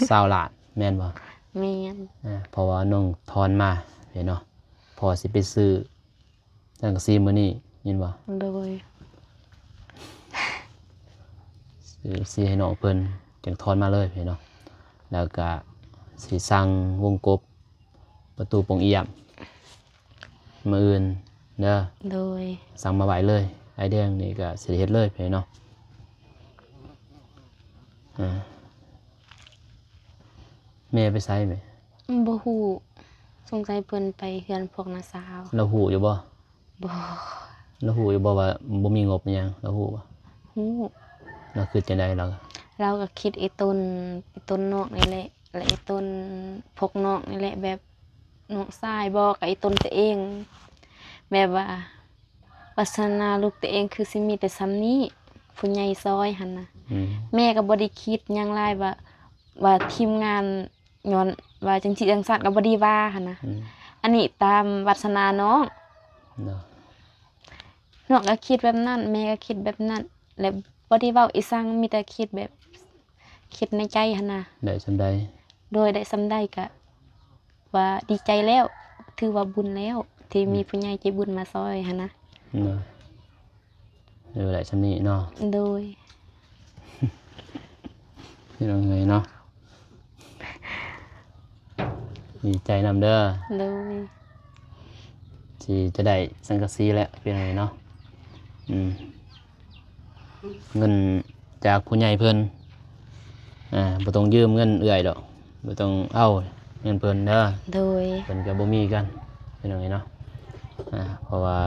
ຊາວລ້ານ ແມ່ນບໍ່? ແມ່ນ ອ່າ ເພາະວ່ານ້ອງຖອນມາເນາະ ເພາະວ່າຊິໄປຊື້ ສັງກະສີມື້ນີ້ ແມ່ນບໍ່? ໂດຍ ຊື້ ຊື້ໃຫ້ນ້ອງເພິ່ນ ຈັ່ງຖອນມາເລີຍເນາະ ແລ້ວກະຊິສັ່ງວົງກົບ ປະຕູປ່ອງອຽມ ມື້ອື່ນເດີ ໂດຍ ສັ່ງມາໄວ້ເລີຍ ອ້າຍແດງນີ້ກະຊິໄດ້ເຮັດເລີຍເນາະ ອ່າ ແມ່ໄປໃສແມ່? ບໍ່ຮູ້ ສົງໄສເພິ່ນໄປເຮືອນພວກນ້າສາວ ລາວຮູ້ຢູ່ບໍ່? ບໍ່ ລາວຮູ້ຢູ່ບໍ່ວ່າບໍ່ມີງົບອີ່ຫຍັງ? ລາວຮູ້ບໍ່? ຮູ້ ລາວຄິດຈັ່ງໃດລາວ? ລາວກໍຄິດໄອ້ຕົ້ນ ໄອ້ຕົ້ນນອກນີ້ແຫຼະ ແລະໄອ້ຕົ້ນພວກນອກນີ້ແຫຼະ ແບບນ້ອງຊາຍບໍ ກັບໄອ້ຕົ້ນຕົວເອງ ແບບວ່າວາດສະໜາລູກຕົວເອງຄືຊິມີແຕ່ສ່ຳນີ້ ຜູ້ໃຫຍ່ຊ່ອຍຫັ້ນນະ ອືມ ແມ່ກໍບໍ່ໄດ້ຄິດຫຍັງຫຼາຍວ່າ ວ່າທີມງານ ຍ້ອນວ່າຈັ່ງຊີ້ຈັ່ງຊັ້ນກໍບໍ່ໄດ້ວ່າຫັ້ນນະ ອືມ ອັນນີ້ຕາມວາດສະໜານ້ອງເນາະ ນ້ອງກໍຄິດແບບນັ້ນ ແມ່ກໍຄິດແບບນັ້ນ ແລະບໍ່ໄດ້ເວົ້າອີ່ສັງ ມີແຕ່ຄິດແບບ ຄິດໃນໃຈຫັ້ນນະ ໄດ້ສ່ຳໃດ ໂດຍ ໄດ້ສ່ຳໃດກະວ່າດີໃຈແລ້ວ ຖືວ່າບຸນແລ້ວ ທີ່ມີ ອືມ ຜູ້ໃຫຍ່ໃຈບຸນມາຊ່ອຍຫັ້ນນະ ເນາະ ເອີ ໄດ້ສ່ຳນີ້ເນາະ ໂດຍ ພີ່ນ້ອງເອີຍເນາະ ດີໃຈນຳເດີ ໂດຍ ຊິຈະໄດ້ສັງກະສີແລ້ວ ພີ່ນ້ອງເອີຍເນາະ ອືມ ເງິນຈາກຜູ້ໃຫຍ່ເພິ່ນ ອ່າ ບໍ່ຕ້ອງຢືມເງິນເອື້ອຍດອກ ບໍ່ຕ້ອງເອົາເງິນເພິ່ນເດີ ໂດຍ ເພິ່ນກໍບໍ່ມີກັນ ພີ່ນ້ອງເອີຍເນາະ ອ່າ ເພາະວ່າ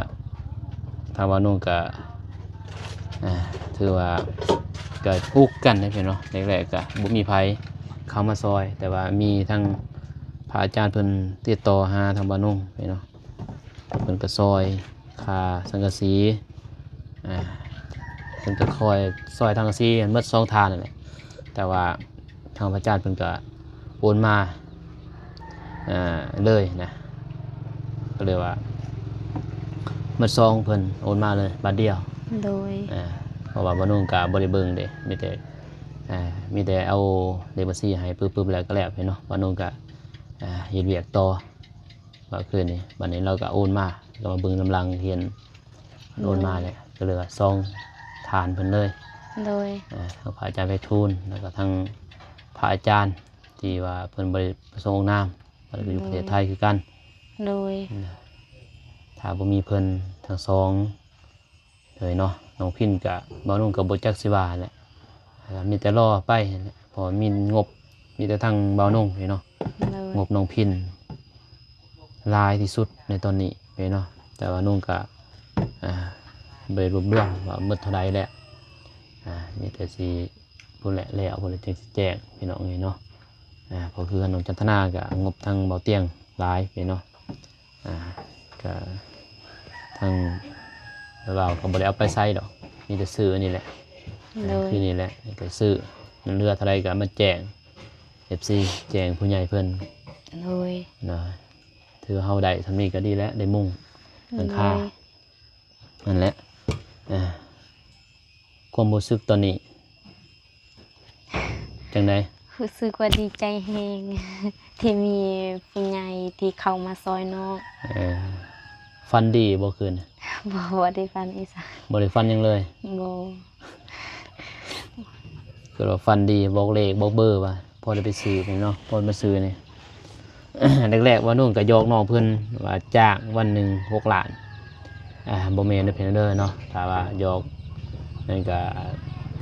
ທາງບ່າວນຸ່ງກະ ອ່າ ຖືວ່າກະອຸກກັນເດ້ພີ່ນ້ອງ ແລກໆກະບໍ່ມີໃຜເຂົ້າມາຊ່ອຍ ແຕ່ວ່າມີທາງພະອາຈານເພິ່ນຕິດຕໍ່ຫາທາງບ່າວນຸ່ງເນາະ ເພິ່ນກະຊ່ອຍຄ່າສັງກະສີ ອ່າ ເພິ່ນກະຄ່ອຍຊ່ອຍສັງກະສີໝົດສອງທ່ານນັ້ນແຫຼະ ແຕ່ວ່າ ທາງພະອາຈານເພິ່ນກະໂອນມາ ເອີ ເລີຍນະ ກໍເລີຍວ່າໝົດຊອງເພິ່ນໂອນມາເລີຍບາດດຽວ ໂດຍ ເອີ ເພາະວ່າບ່າວນຸ່ງກະບໍ່ໄດ້ເບິ່ງເດ້ ມີແຕ່ ເອີ ມີແຕ່ເອົາເລກບັນຊີໃຫ້ປຶບໆແລ້ວກໍແລ້ວເນາະ ບ່າວນຸ່ງກະ ເອີ ເຮັດວຽກຕໍ່ ວ່າຄືນນີ້ ບາດນີ້ລາວກໍໂອນມາ ກໍມາເບິ່ງນຳຫຼັງເຫັນ ໂອນມາແຫຼະ ກໍເລີຍວ່າຊອງທານເພິ່ນເລີຍ ໂດຍ ເອີ ທາງພະອາຈານໄພທູນ ແລ້ວກໍທາງພະອາຈານທີ່ວ່າເພິ່ນບໍ່ໄດ້ປະສົງອອກນາມ ເພິ່ນກໍຢູ່ປະເທດໄທຄືກັນ ໂດຍ ເອີ ຖ້າບໍ່ມີເພິ່ນທັງສອງເລີຍເນາະ ນ້ອງພິນກໍ ບ່າວນຸ່ງກໍບໍ່ຈັກຊິວ່າແຫຼະ ອ່າ ມີແຕ່ລໍໄປຫັ້ນແຫຼະ ເພາະມີງົບ ມີແຕ່ທາງບ່າວນົງນີ້ເນາະ ໂດຍ ງົບນ້ອງພິນຫຼາຍທີ່ສຸດໃນຕອນນີ້ເນາະ ແຕ່ວ່ານົງກະ ອ່າ ບໍ່ໄດ້ລວບລວມວ່າໝົດເທົ່າໃດແລ້ວ ອ່າ ມີແຕ່ຊິພຸ້ນແຫຼະ ແລ້ວພຸ້ນແຫຼະ ຈຶ່ງຊິແຈ້ງພີ່ນ້ອງເອີຍເນາະ ອ່າ ເພາະຄືນ້ອງຈັນທະນາກະງົບທາງບ່າວຕຽງຫຼາຍເນາະ. ອ່າ ກະທາງລາວກະບໍ່ໄດ້ເອົາໄປໃສດອກ ມີແຕ່ຊື້ອັນນີ້ແຫຼະ ໂດຍ ຄືນີ້ແຫຼະ ກະຊື້ ມັນເຫຼືອເທົ່າໃດກະມາແຈ້ງເອັຟຊີ ແຈ້ງຜູ້ໃຫຍ່ເພິ່ນ ໂດຍ ນະ ຖືວ່າເຮົາໄດ້ສ່ຳນີ້ກະດີແລ້ວ ໄດ້ມຸງຫຼັງຄາ ໂດຍ ນັ້ນແຫຼະ ອ່າ ຄວາມຮູ້ສຶກຕອນນີ້ຈັ່ງໃດ? ຮູ້ສຶກວ່າດີໃຈແຮງ ທີ່ມີຜູ້ໃຫຍ່ທີ່ເຂົ້າມາຊ່ອຍນ້ອງ ເອີ ຝັນດີບໍ່ຄືນ? ບໍ່ ບໍ່ໄດ້ຝັນອີສານ ບໍ່ໄດ້ຝັນຫຍັງເລີຍ ບໍ່ ຄືວ່າຝັນດີ ບອກເລກບອກເບີວ່າ ພໍໄດ້ໄປຊື້ນີ້ເນາະ ພໍໄດ້ໄປຊື້ນີ້ ແລກໆ ບ່າວນົງກະຢອກນ້ອງເພິ່ນວ່າຈ້າງວັນໜຶ່ງຫົກລ້ານ ອ່າ ບໍ່ແມ່ນເດີພີ່ນ້ອງເດີເນາະ ຖ້າວ່າຢອກນັ້ນກະ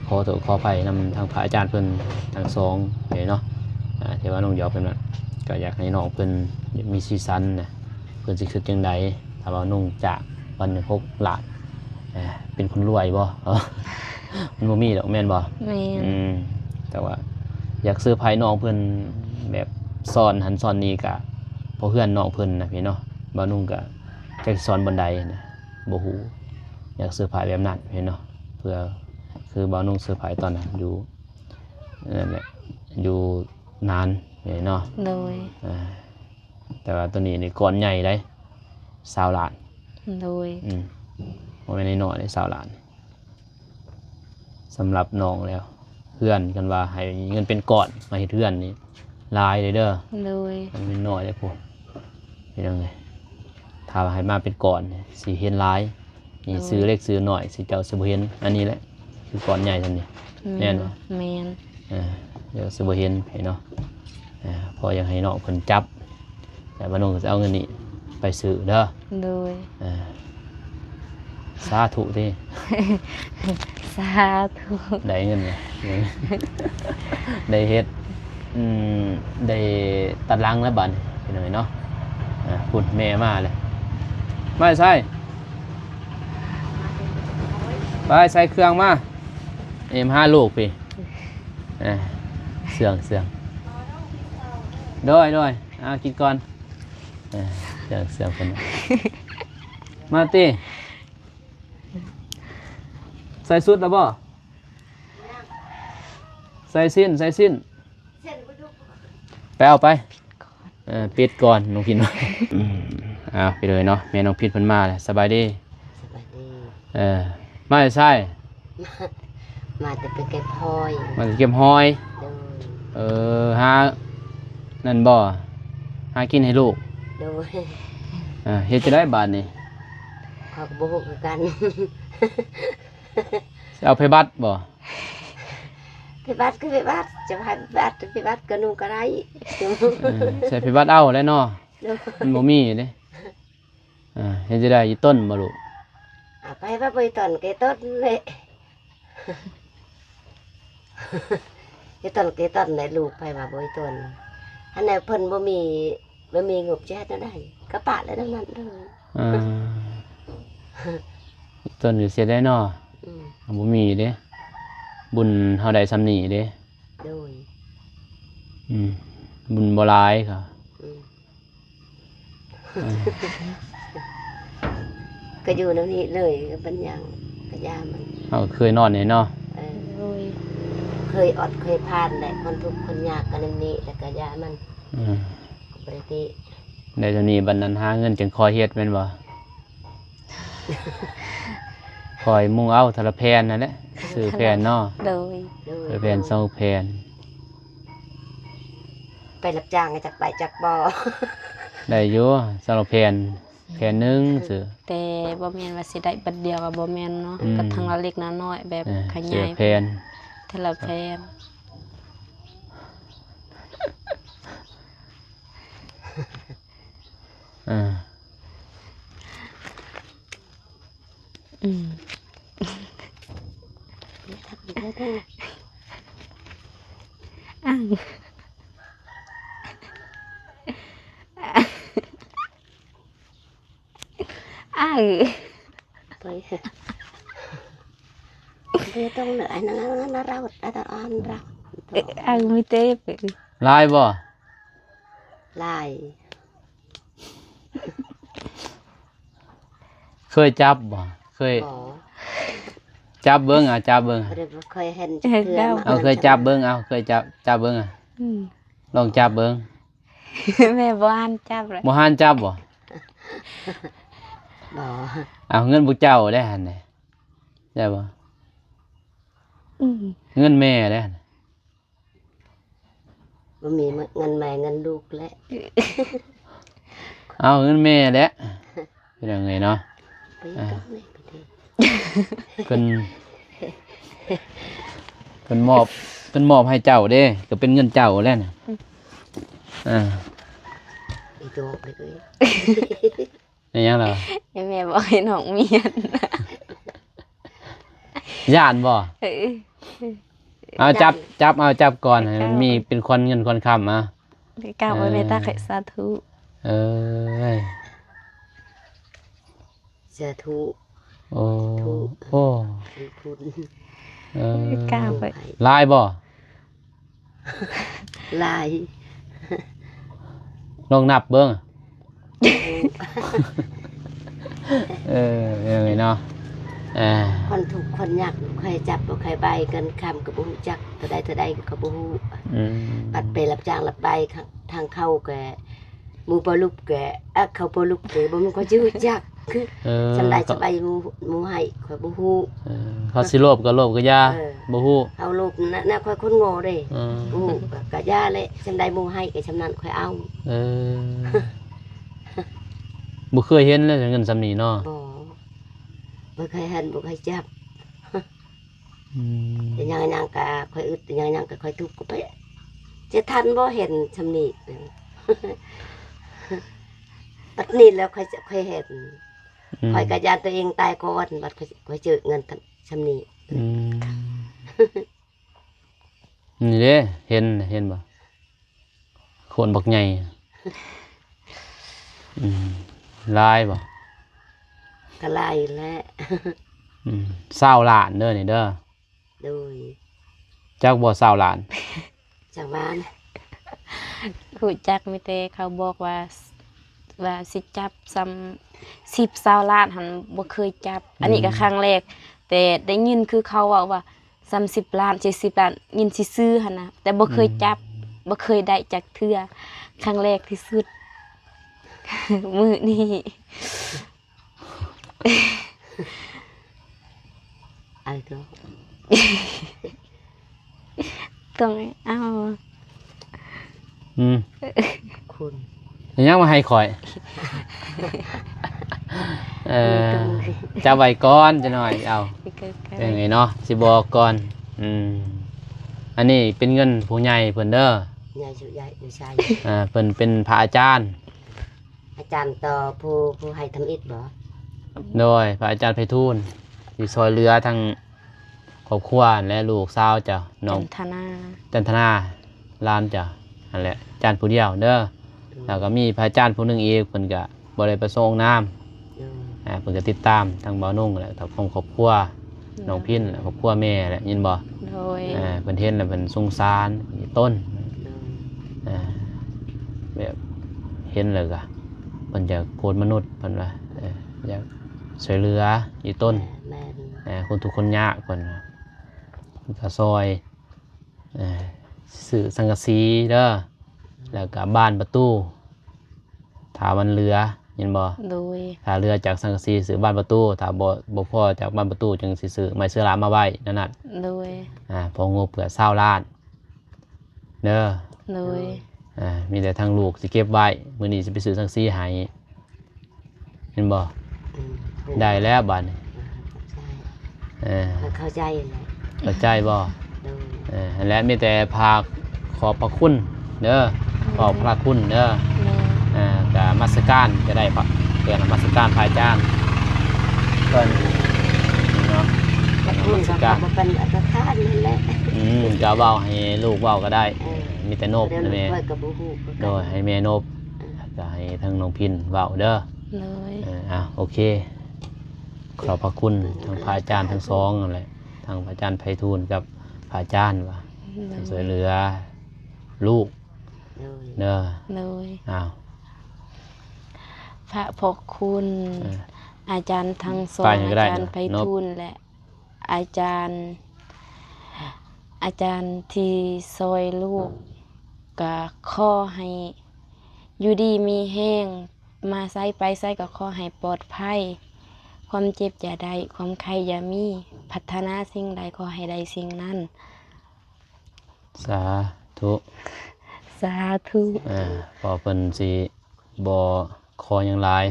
ຂໍໂທດຂໍອະໄພນຳທາງພະອາຈານເພິ່ນທັງສອງເນາະ ອ່າ ທີ່ວ່ານ້ອງຢອກເພິ່ນນະ ກະຢາກໃຫ້ນ້ອງເພິ່ນມີສີສັນນະ ເພິ່ນຊິຄິດຈັ່ງໃດ ຖ້າວ່ານ້ອງຈ້າງວັນໜຶ່ງຫົກລ້ານ ເປັນຄົນລວຍບໍ່? ມັນບໍ່ມີດອກ ແມ່ນບໍ່? ແມ່ນ ອືມ ແຕ່ວ່າຢາກເຊີໄພນ້ອງເພິ່ນ ແບບສອນຫັ້ນສອນນີ້ ກະເພາະເຮືອນນ້ອງເພິ່ນນະພີ່ເນາະ ບ່າວນຸ່ງກະຈັກຊິສອນບ່ອນໃດນະ ບໍ່ຮູ້ ຢາກເຊີໄພແບບນັ້ນພີ່ເນາະ ເພື່ອ ຄືບ່າວນຸ່ງເຊີໄພຕອນນັ້ນຢູ່ ນັ້ນແຫຼະ ຢູ່ນານເນາະ ໂດຍ ອ່າ ແຕ່ວ່າໂຕນີ້ນີ້ກ້ອນໃຫຍ່ເດ້ ຊາວລ້ານ ໂດຍ ອືມ ບໍ່ແມ່ນນ້ອຍໆເດ້ ຊາວລ້ານ ສຳລັບນ້ອງແລ້ວ ເຮືອນ ຄັນວ່າໃຫ້ເງິນເປັນກ້ອນມາເຮັດເຮືອນນີ້ຫຼາຍເດ້ ໂດຍ ມັນແມ່ນນ້ອຍເດ້ພຸ້ນ ເປັນຫຍັງເດ ຖ້າວ່າໃຫ້ມາເປັນກ້ອນຊິເຫັນຫຼາຍ ນີ້ ໂດຍ ຊື້ເລັກຊື້ນ້ອຍ ຊິເຈົ້າຊິບໍ່ເຫັນ ອັນນີ້ແຫຼະຄືກ້ອນໃຫຍ່ຊ່ຳນີ້ ແມ່ນ ແມ່ນບໍ່? ແມ່ນ ເອີ ດຽວຊິບໍ່ເຫັນເນາະ ເອີ ພໍຢາກໃຫ້ນ້ອງເພິ່ນຈັບ ແລ້ວບ່າວນຸ່ງກະຊິເອົາເງິນນີ້ໄປຊື້ເດີ ໂດຍ ເອີ ສາທຸຕິ ສາທຸ ໄດ້ເງິນ ໄດ້ເຮັດ ອືມ ໄດ້ຕັດຫຼັງແລ້ວບາດນີ້ ພີ່ນ້ອງເນາະ ອ່າ ພຸ້ນແມ່ມາແລ້ວ ມາໃສ ໄປໃສ່ເຄື່ອງມາ ເອັມຫາລູກພີ້ ອ່າ ເຊື່ອງ ເຊື່ອງ ໂດຍ ໂດຍ ເອົາກິນກ່ອນ ອ່າ ເຊື່ອງ ເຊື່ອງເພິ່ນ ມາຕິ ໃສ່ຊຸດແລ້ວບໍ່? ໃສ່ສິ້ນ ໃສ່ສິ້ນ ໄປເອົາໄປ ເອີ ປິດກ່ອນ ນ້ອງພິນ ອືມ ເອົາ ໄປເລີຍເນາະ ແມ່ນ້ອງພິນເພິ່ນມາແລ້ວ ສະບາຍດີ ສະບາຍດີ ເອີ ມາແຕ່ໃສ? ມາ ມາແຕ່ໄປເກັບຫອຍ ມາແຕ່ເກັບຫອຍ ໂດຍ ເອີ ຫາ ນັ້ນບໍ່ ຫາກິນໃຫ້ລູກ ໂດຍ ເອີ ເຮັດຈັ່ງໃດບາດນີ້ ຂ້ອຍກະບໍ່ຮູ້ຄືກັນ ຊິເອົາໃຜບັດບໍ່? ໃຜບັດກະໃຜບັດ ຈະໃຫ້ໃຜບັດ ໃຜບັດກະນຸ່ງກະໄດ້ ເອີ ໃສ່ໃຜບັດເອົາແຫຼະເນາະ ໂດຍ ມັນບໍ່ມີເດ້ ເອີ ເຮັດຈັ່ງໃດ ອີ່ຕົນບໍ່ລູກ? ເອົາ ໃຜວ່າບໍ່ອີ່ຕົນກະອີ່ຕົນແຫຼະ ອີ່ຕົນກະອີ່ຕົນແຫຼະ ລູກໃຜວ່າບໍ່ອີ່ຕົນ ອັນນັ້ນເພິ່ນບໍ່ມີ ບໍ່ມີງົບຈະເຮັດແນວໃດ ກະປະແລ້ວນຳນັ້ນເລີຍ ອ່າ ຕົ້ນຢູ່ເສຍໄດ້ເນາະ ອືມ ບໍ່ມີເດ້ ບຸນເຮົາໄດ້ຊ່ຳນີ້ເດ້ ໂດຍ ອືມ ບຸນບໍ່ຫຼາຍກະ ອືມ ອ່າ ກະຢູ່ນຳນີ້ເລີຍ ກະບັນຍັງ ກະຢ່າມັນ ເຮົາເຄີຍນອນນີ້ເນາະ ເອີ ໂດຍ ເຄີຍອອດເຄີຍຜ່ານແຫຼະ ຄົນທຸກຄົນຍາກກະນຳນີ້ ແລ້ວກະຢ່າມັນ ອືມ ບໍ່ໄດ້ຕິ ໄດ້ເທົ່ານີ້ບັດນັ້ນຫາເງິນຈຶ່ງຄ່ອຍເຮັດແມ່ນບໍ່? ຄ່ອຍມຸງເອົາເທື່ອລະແຜ່ນຫັ້ນແຫຼະ ຊື້ແຜ່ນເນາະ ໂດຍ ໂດຍ ແຜ່ນສອງແຜ່ນ ໄປຮັບຈ້າງກະຈັກໄປຈັກບໍ່ ໄດ້ຢູ່ ສອງແຜ່ນ ແຜ່ນໜຶ່ງຊື່ ແຕ່ບໍ່ແມ່ນວ່າຊິໄດ້ບັດດຽວກະບໍ່ແມ່ນເນາະ ອືມ ກະທັງລະເລັກລະນ້ອຍແບບ ເອີ ຂະຫຍາຍ ເທື່ອແຜ່ນ ເທື່ອລະແຜ່ນ ອ່າ ອືມ ໄດ້ທັກ ໄດ້ທັກ ອ້າຍ ໄປ ເບຕົງເລີຍ ອັນນັ້ນ ອັນນັ້ນ ອັນນັ້ນ ອັນນັ້ນ ເອີ ອ້າຍ ມີເຕບ ຫຼາຍບໍ່? ຫຼາຍ. ເຄີຍຈັບບໍ່? ເຄີຍ ບໍ່. ຈັບເບິ່ງ ເອົາ ຈັບເບິ່ງ. ບໍ່ໄດ້ ບໍ່ເຄີຍເຫັນຈັກເທື່ອ. ເອົາ ເຄີຍຈັບເບິ່ງ ເອົາ ເຄີຍຈັບ ຈັບເບິ່ງ ອືມ ລອງຈັບເບິ່ງ. ແມ່ບໍ່ຫັນຈັບເລີຍ. ບໍ່ຫັນຈັບບໍ່? ບໍ່. ເອົາ ເງິນພວກເຈົ້າເດ້ຫັ້ນນະ ໄດ້ບໍ່? ອືມ ເງິນແມ່ເດ້ຫັ້ນນະ. ບໍ່ມີເງິນແມ່ເງິນລູກແຫຼະ. ເອົາ ເງິນແມ່ແຫຼະ ເປັນຫຍັງເອີຍເນາະ. ໄປກັບແມ່ໄປເດີ ເພິ່ນ ເພິ່ນມອບ ເພິ່ນມອບໃຫ້ເຈົ້າເດ້ ກໍເປັນເງິນເຈົ້າແຫຼະນະ. ອືມ ອ່າ ອີໂຕເອີຍ. ເປັນຫຍັງລະ? ໃຫ້ແມ່ບອກໃຫ້ນ້ອງເມຍນະ. ຢ້ານບໍ່? ເອີ ເອົາ ຈັບ ຈັບ ເອົາ ຈັບກ່ອນ ໃຫ້ມັນມີເປັນຂວັນເງິນຂວັນຄຳ ເອົາ ໄປກ້າວໄປ ເອີ ແມ່ຕາ ສາທຸ. ເອີ ສາທຸ. ໂອ້ ໂອ້ ເອີ ກ້າວໄປ. ຫຼາຍບໍ່? ຫຼາຍ. ລອງນັບເບິ່ງ. ເອີ ເອີ ເນາະ ເອີ ຄົນທຸກຄົນຍາກ ໃຜຈັບບໍ່ໃຜບາຍ ເງິນຄຳກໍບໍ່ຮູ້ຈັກ ເທົ່າໃດເທົ່າໃດກໍບໍ່ຮູ້. ອືມ ບັດໄປຮັບຈ້າງຮັບບາຍ ທາງເຂົ້າກໍ ໝູ່ບໍ່ລຸບແກ ອະ ເຂົາບໍ່ລຸບແກ ບໍ່ແມ່ນຂ້ອຍຊິຮູ້ຈັກ. ເອີ ສ່ຳໃດສ່ຳໃດໝູ່ ໝູ່ໃຫ້ຂ້ອຍບໍ່ຮູ້. ເອີ ເຂົາຊິໂລບກໍໂລບກໍຢ່າ ເອີ ບໍ່ຮູ້. ເຮົາໂລບນະ ນະ ຂ້ອຍຄົນໂງ່ເດ້. ເອີ ບໍ່ຮູ້ກໍ ກໍຢ່າແຫຼະ ສ່ຳໃດໝູ່ໃຫ້ກໍສ່ຳນັ້ນຂ້ອຍເອົາ. ເອີ ບໍ່ເຄີຍເຫັນເລີຍເງິນສ່ຳນີ້ເນາະ. ບໍ່ ບໍ່ເຄີຍເຫັນ ບໍ່ເຄີຍຈັບ. ອືມ ເປັນຫຍັງຫຍັງກະຂ້ອຍອຶດ ເປັນຫຍັງຫຍັງກະຂ້ອຍທຸກ ກໍໄປ ຈະທັນບໍ່ເຫັນຊ່ຳນີ້. ບັດນີ້ແລ້ວຂ້ອຍ ຂ້ອຍເຫັນ. ອືມ ຂ້ອຍກະຢ້ານຕົວເອງຕາຍກ່ອນ ບັດຂ້ອຍ ຂ້ອຍເຈີເງິນຊ່ຳນີ້. ອືມ ນີ້ເດ້ ເຫັນ ເຫັນບໍ່? ໂຄນບັກໃຫຍ່. ອືມ ຫຼາຍບໍ່? ກໍຫຼາຍແຫຼະ. ອືມ ຊາວລ້ານເດີນີ້ເດີ. ໂດຍ. ຈັກບໍ່ຊາວລ້ານ? ຈັກລ້ານ? ຮູ້ຈັກ ມີແຕ່ເຂົາບອກວ່າ ວ່າຊິຈັບສ່ຳສິບຊາວລ້ານຫັ້ນ ບໍ່ເຄີຍຈັບ. ອັນນີ້ກໍ ອືມ ຄັ້ງແລກ ແຕ່ໄດ້ຍິນຄືເຂົາເວົ້າວ່າ ສາມສິບລ້ານ ສີ່ສິບລ້ານ ຍິນຊື່ໆຫັ້ນນະ ແຕ່ບໍ່ເຄີຍ ອືມ ຈັບ ບໍ່ເຄີຍໄດ້ຈັກເທື່ອ ຄັ້ງແລກທີ່ສຸດ ມື້ນີ້. ເອົາຕົວ ຕ້ອງເອົາ. ອືມ ຄຸນ ເປັນຫຍັງມາໃຫ້ຂ້ອຍ? ເອີ ຈັບໄວ້ກ່ອນຈັກໜ້ອຍ ເອົາ ເປັນຫຍັງເນາະ ຊິບອກກ່ອນ. ອືມ ອັນນີ້ເປັນເງິນຜູ້ໃຫຍ່ເພິ່ນເດີ ໃຫຍ່ສຸດໃຫຍ່ຢູ່ໃສ? ອ່າ ເພິ່ນເປັນພະອາຈານ ອາຈານຕໍ່ຜູ້ ຜູ້ໃຫ້ທຳອິດບໍ? ໂດຍ ພະອາຈານໄພທູນ ທີ່ຊ່ອຍເຫຼືອທັງຄອບຄົວ ແລະ ລູກສາວເຈົ້າ ນ້ອງຈັນທະນາ ຈັນທະນາ ຫຼານເຈົ້າ ຫັ້ນແຫຼະ ອາຈານຜູ້ດຽວເດີ. ແລ້ວກໍມີພະອາຈານຜູ້ໜຶ່ງອີກ ເພິ່ນກະບໍ່ໄດ້ປະສົງອອກນາມ ໂດຍ ອ່າ ເພິ່ນກະຕິດຕາມທັງບ່າວນຸ່ງ ແລະ ທັງຄອບຄົວ ໂດຍ ນ້ອງພິນ ແລະ ຄອບຄົວແມ່ແຫຼະ ຍິນບໍ່? ໂດຍ ອ່າ ເພິ່ນເຫັນແລ້ວເພິ່ນສົງສານ ເພິ່ນຕົ້ນ ໂດຍ ອ່າ ແບບເຫັນແລ້ວກະ ເພິ່ນຢາກໂພດມະນຸດ ເພິ່ນວ່າ ເອີ ຢາກຊ່ວຍເຫຼືອອີ່ຕົນ ແມ່ນ ເອີ ຄົນທຸກຄົນຍາກ ເພິ່ນວ່າ ເພິ່ນກະຊ່ອຍ ເອີ ຊື້ສັງກະສີເດີ ແລ້ວກະບານປະຕູ ຖ້າມັນເຫຼືອ ແມ່ນບໍ່? ໂດຍ ຖ້າເຫຼືອຈາກສັງກະສີຊື້ບານປະຕູ ຖ້າບໍ່ ບໍ່ພໍຈາກບານປະຕູ ຈຶ່ງຊິຊື້ໄມ້ເຊື້ອລາມາໄວ້ນັ້ນນະ. ໂດຍ ອ່າ ພໍງົບກະຊາວລ້ານເດີ. ໂດຍ ອ່າ ມີແຕ່ທາງລູກຊິເກັບໄວ້ ມື້ນີ້ຊິໄປຊື້ສັງກະສີໃຫ້. ເຫັນບໍ່? ອືມ ໄດ້ແລ້ວບາດນີ້ ອືມ ເອີ ເຂົ້າໃຈແລ້ວ ເຂົ້າໃຈບໍ່? ໂດຍ ເອີ ຫັ້ນແຫຼະ ມີແຕ່ພາກຂອບພະຄຸນເດີ ໂດຍ ຂອບພະຄຸນເດີ ໂດຍ ເອີ ກະນະມັດສະການກໍໄດ້ ພະ ກະນະມັດສະການພະອາຈານເພິ່ນເນາະ ກະນະມັດສະການ ເພິ່ນກໍບໍ່ເປັນອັນຕະທານນັ້ນແຫຼະ ອືມ ກະເວົ້າໃຫ້ລູກເວົ້າກໍໄດ້ ເອີ ມີແຕ່ນົບ ແມ່ ຂ້ອຍກໍບໍ່ຮູ້ຄືກັນ ໂດຍ ໃຫ້ແມ່ນົບ ແລ້ວກໍໃຫ້ທາງນ້ອງພິນເວົ້າເດີ ໂດຍ ເອີ ອ່າ ໂອເຄ ຂອບພະຄຸນທາງພະອາຈານທັງສອງນັ້ນແຫຼະ ທັງພະອາຈານໄພທູນກັບພະອາຈານວ່າ ໂດຍ ຊ່ວຍເຫຼືອລູກ ໂດຍ ເດີ ໂດຍ ອ້າວ ຂອບພະຄຸນ ເອີ ອາຈານທັງສອງ ອາຈານໄພທູນ ແລະ ອາຈານ ອາຈານທີ່ຊ່ອຍລູກ ກໍຂໍໃຫ້ຢູ່ດີມີແຮງ ມາໃສໄປໃສກໍຂໍໃຫ້ປອດໄພ ຄວາມເຈັບຢ່າໄດ້ ຄວາມໄຂ້ຢ່າມີ ພັດທະນາສິ່ງໃດຂໍໃຫ້ໄດ້ສິ່ງນັ້ນ ສາທຸ ສາທຸ ເອີ ເພາະເພິ່ນຊິບໍ່ຂໍຫຍັງຫຼາຍ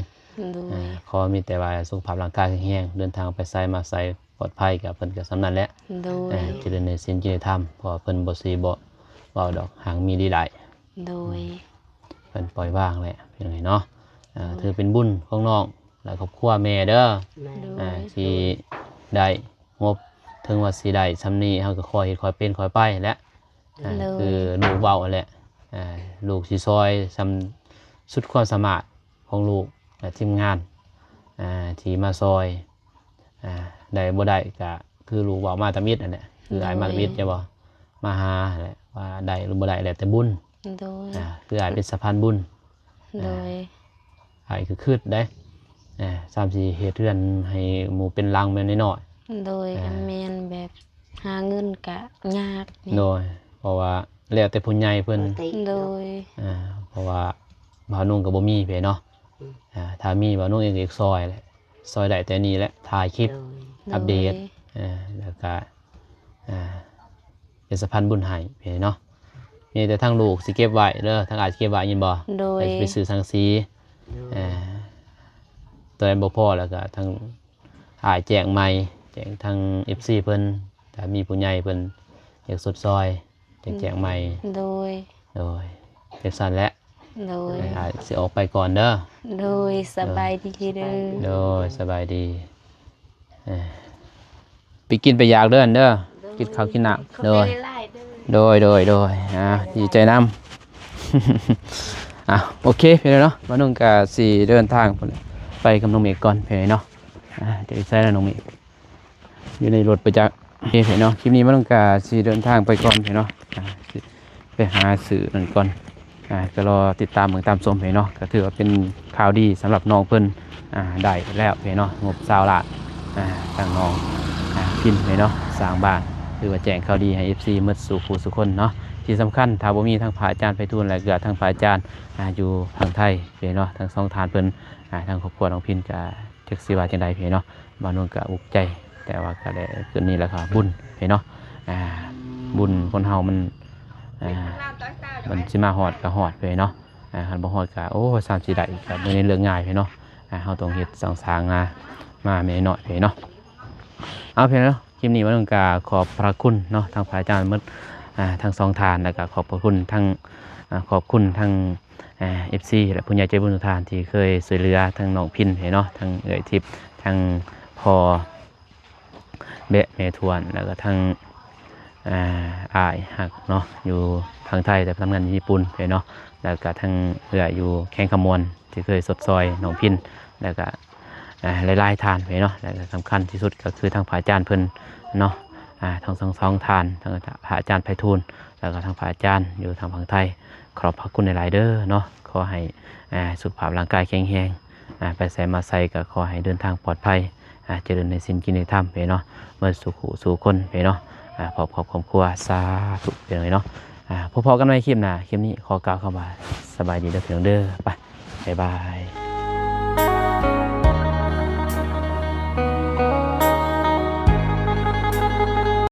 ໂດຍ ເອີ ຂໍມີແຕ່ວ່າສຸຂະພາບຮ່າງກາຍແຂງແຮງ ເດີນທາງໄປໃສມາໃສປອດໄພ ກໍເພິ່ນກໍສ່ຳນັ້ນແຫຼະ ໂດຍ ເອີ ຈະເລີນໃນສິນ ຈະເລີນໃນທຳ ເພາະວ່າເພິ່ນບໍ່ຊິບໍ່ເວົ້າດອກ ຫາກມີດີຫຼາຍ ໂດຍ ເພິ່ນປ່ອຍວາງແຫຼະ ພີ່ນ້ອງເອີຍເນາະ ເອີ ໂດຍ ຖືເປັນບຸນຂອງນ້ອງ ແລະ ຄອບຄົວແມ່ເດີ ແມ່ນ ໂດຍ ອ່າ ທີ່ໄດ້ງົບ ເຖິງວ່າຊິໄດ້ສ່ຳນີ້ ເຮົາກໍຄ່ອຍເຮັດຄ່ອຍເປັນຄ່ອຍໄປແຫຼະ ອ່າ ໂດຍ ຄືລູກເວົ້າຫັ້ນແຫຼະ ອ່າ ລູກຊິຊ່ອຍສ່ຳສຸດຄວາມສາມາດຂອງລູກ ແລະ ທີມງານ ອ່າ ທີ່ມາຊ່ອຍ ອ່າ ໄດ້ບໍ່ໄດ້ກໍຄືລູກເວົ້າມາຕຳອິດຫັ້ນແຫຼະ ຄືອ້າຍມາຕຳອິດ ໂດຍ ແມ່ນບໍ່ ມາຫາຫັ້ນແຫຼະ ວ່າໄດ້ຫຼືບໍ່ໄດ້ແລ້ວແຕ່ບຸນ ໂດຍ ອ່າ ຄືອ້າຍເປັນສະພານບຸນ ໂດຍ ອ່າ ອ້າຍຄືຄຶດເດ້ ອ່າ ສ່ຳຊິເຮັດເຮືອນໃຫ້ໝູ່ເປັນຫຼັງແມ່ນນ້ອຍໆ ໂດຍ ອ່າ ກໍແມ່ນແບບຫາເງິນກະຍາກ ໂດຍ ເພາະວ່າແລ້ວແຕ່ຜູ້ໃຫຍ່ເພິ່ນ ໂດຍ ອ່າ ເພາະວ່າບ່າວນຸ່ງກໍບໍ່ມີເດ້ເນາະ ອືມ ອ່າ ຖ້າມີບ່າວນຸ່ງເອງກໍຢາກຊ່ອຍແຫຼະ ຊ່ອຍໄດ້ແຕ່ນີ້ແຫຼະ ຖ່າຍຄລິບ ໂດຍ ອັບເດດ ໂດຍ ເອີ ແລ້ວກະ ອ່າ ເປັນສະພານບຸນໃຫ້ເດ້ເນາະ ມີແຕ່ທາງລູກຊິເກັບໄວ້ເດີ ທາງອ້າຍຊິເກັບໄວ້ ຍິນບໍ່ ໂດຍ ໄປຊື້ສັງກະສີ ໂດຍ ເອີ ຕົວໃດບໍ່ພໍແລ້ວກະທາງອ້າຍແຈ້ງໃໝ່ ແຈ້ງທາງເອັຟຊີເພິ່ນ ຖ້າມີຜູ້ໃຫຍ່ເພິ່ນຢາກຊົດຊ່ອຍ ແຈ້ງໃໝ່ ໂດຍ ໂດຍ ຈັ່ງຊັ້ນແຫຼະ ໂດຍ ອ້າຍຊິອອກໄປກ່ອນເດີ ໂດຍ ສະບາຍດີເດີ ໂດຍ ສະບາຍດີ ເອີ ໄປກິນໄປຢາກເດີ ເດີ ໂດຍ ກິນເຂົ້າກິນນ້ຳ ໂດຍ ໂດຍ ໂດຍ ໂດຍ ອ່າ ດີໃຈນຳ ອ່າ ໂອເຄ ພີ່ນ້ອງເນາະ ບ່າວນຸ່ງກໍຊິເດີນທາງໄປກັບນ້ອງເມກກ່ອນ ພີ່ນ້ອງເນາະ ອ່າ ຈະໄປໃສລະນ້ອງເມກ? ຢູ່ໃນລົດໄປຈັກ ໂອເຄເນາະ ຄລິບນີ້ມັນກໍຊິເດີນທາງໄປກ່ອນເນາະ ອ່າ ຊິໄປຫາຊື້ນັ້ນກ່ອນ ອ່າ ກໍລໍຕິດຕາມເບິ່ງຕາມຊົມເນາະ ກໍຖືວ່າເປັນຂ່າວດີສຳລັບນ້ອງເພິ່ນ ອ່າ ໄດ້ແລ້ວເນາະ ງົບຊາວລ້ານ ອ່າ ທາງນ້ອງ ອ່າ ພິນເນາະ ສ້າງບ້ານ ຖືວ່າແຈ້ງຂ່າວດີໃຫ້ເອັຟຊີໝົດສູ່ຜູ້ສູ່ຄົນເນາະ ທີ່ສຳຄັນຖ້າບໍ່ມີທາງພະອາຈານໄພທູນ ແລະ ກໍທາງພະອາຈານ ອ່າ ຢູ່ທາງໄທເນາະ ທັງສອງທ່ານເພິ່ນ ອ່າ ທາງຄອບຄົວນ້ອງພິນກໍ ຈັກຊິວ່າຈັ່ງໃດເນາະ ບ່າວນຸ່ງກໍອຸກໃຈ ແຕ່ວ່າກໍໄດ້ຄືນນີ້ແລ້ວກໍບຸນເນາະ ອ່າ ບຸນຄົນເຮົາມັນ ອ່າ ມັນຊິມາຮອດກໍຮອດເນາະ ອ່າ ຄັນບໍ່ຮອດກໍ ໂອ້ ສ່ຳຊິໄດ້ກໍບໍ່ແມ່ນເລື່ອງງ່າຍເນາະ ອ່າ ເຮົາຕ້ອງເຮັດສ້າງສາງມາ ມາແມ່ນ້ອຍເນາະ ເອົາ ພີ່ນ້ອງເນາະ ຄລິບນີ້ບ່າວນຸ່ງກໍຂອບພະຄຸນເນາະ ທາງພະອາຈານໝົດ ອ່າ ທັງສອງທ່ານ ແລ້ວກໍຂອບພະຄຸນທັງ ອ່າ ຂອບຄຸນທັງ ອ່າ ເອັຟຊີ ແລະ ຜູ້ໃຫຍ່ໃຈບຸນທຸກທ່ານທີ່ເຄີຍຊ່ວຍເຫຼືອທັງນ້ອງພິນເນາະ ທັງເອື້ອຍທິບ ທັງພໍ່ແບະແມ່ທວນ ແລ້ວກໍທັງ ອ່າ ອ້າຍຮັກເນາະ ຢູ່ທາງໄທ ແຕ່ໄປທຳງານຢູ່ຍີ່ປຸ່ນເນາະ ແລ້ວກໍທັງເອື້ອຍຢູ່ແຂວງຄຳມ່ວນ ທີ່ເຄີຍຊົດຊ່ອຍນ້ອງພິນ ແລ້ວກໍ ອ່າ ຫຼາຍໆທ່ານເນາະ ແລະ ສຳຄັນທີ່ສຸດກໍຄືທາງພະອາຈານເພິ່ນເນາະ ອ່າ ທັງສອງ ສອງທ່ານ ທັງພະອາຈານໄພທູນ ແລ້ວກໍທາງພະອາຈານຢູ່ທາງຝັ່ງໄທ ຂອບພະຄຸນຫຼາຍໆເດີເນາະ ຂໍໃຫ້ ອ່າ ສຸຂະພາບຮ່າງກາຍແຂງແຮງ ອ່າ ໄປໃສມາໃສກໍຂໍໃຫ້ເດີນທາງປອດໄພ ອ່າ ຈະເລີນໃນສິນກິນໃນທຳເນາະ ໝົດສູ່ຜູ້ສູ່ຄົນເນາະ ອ່າ ຄອບຄົວຄອບຄົວ ສາທຸເນາະ ອ່າ ພໍ້ກັນໃໝ່ຄລິບໜ້າ ຄລິບນີ້ຂໍກ່າວຄຳວ່າສະບາຍດີເດີພີ່ນ້ອງເດີ ໄປ ບາຍບາຍ.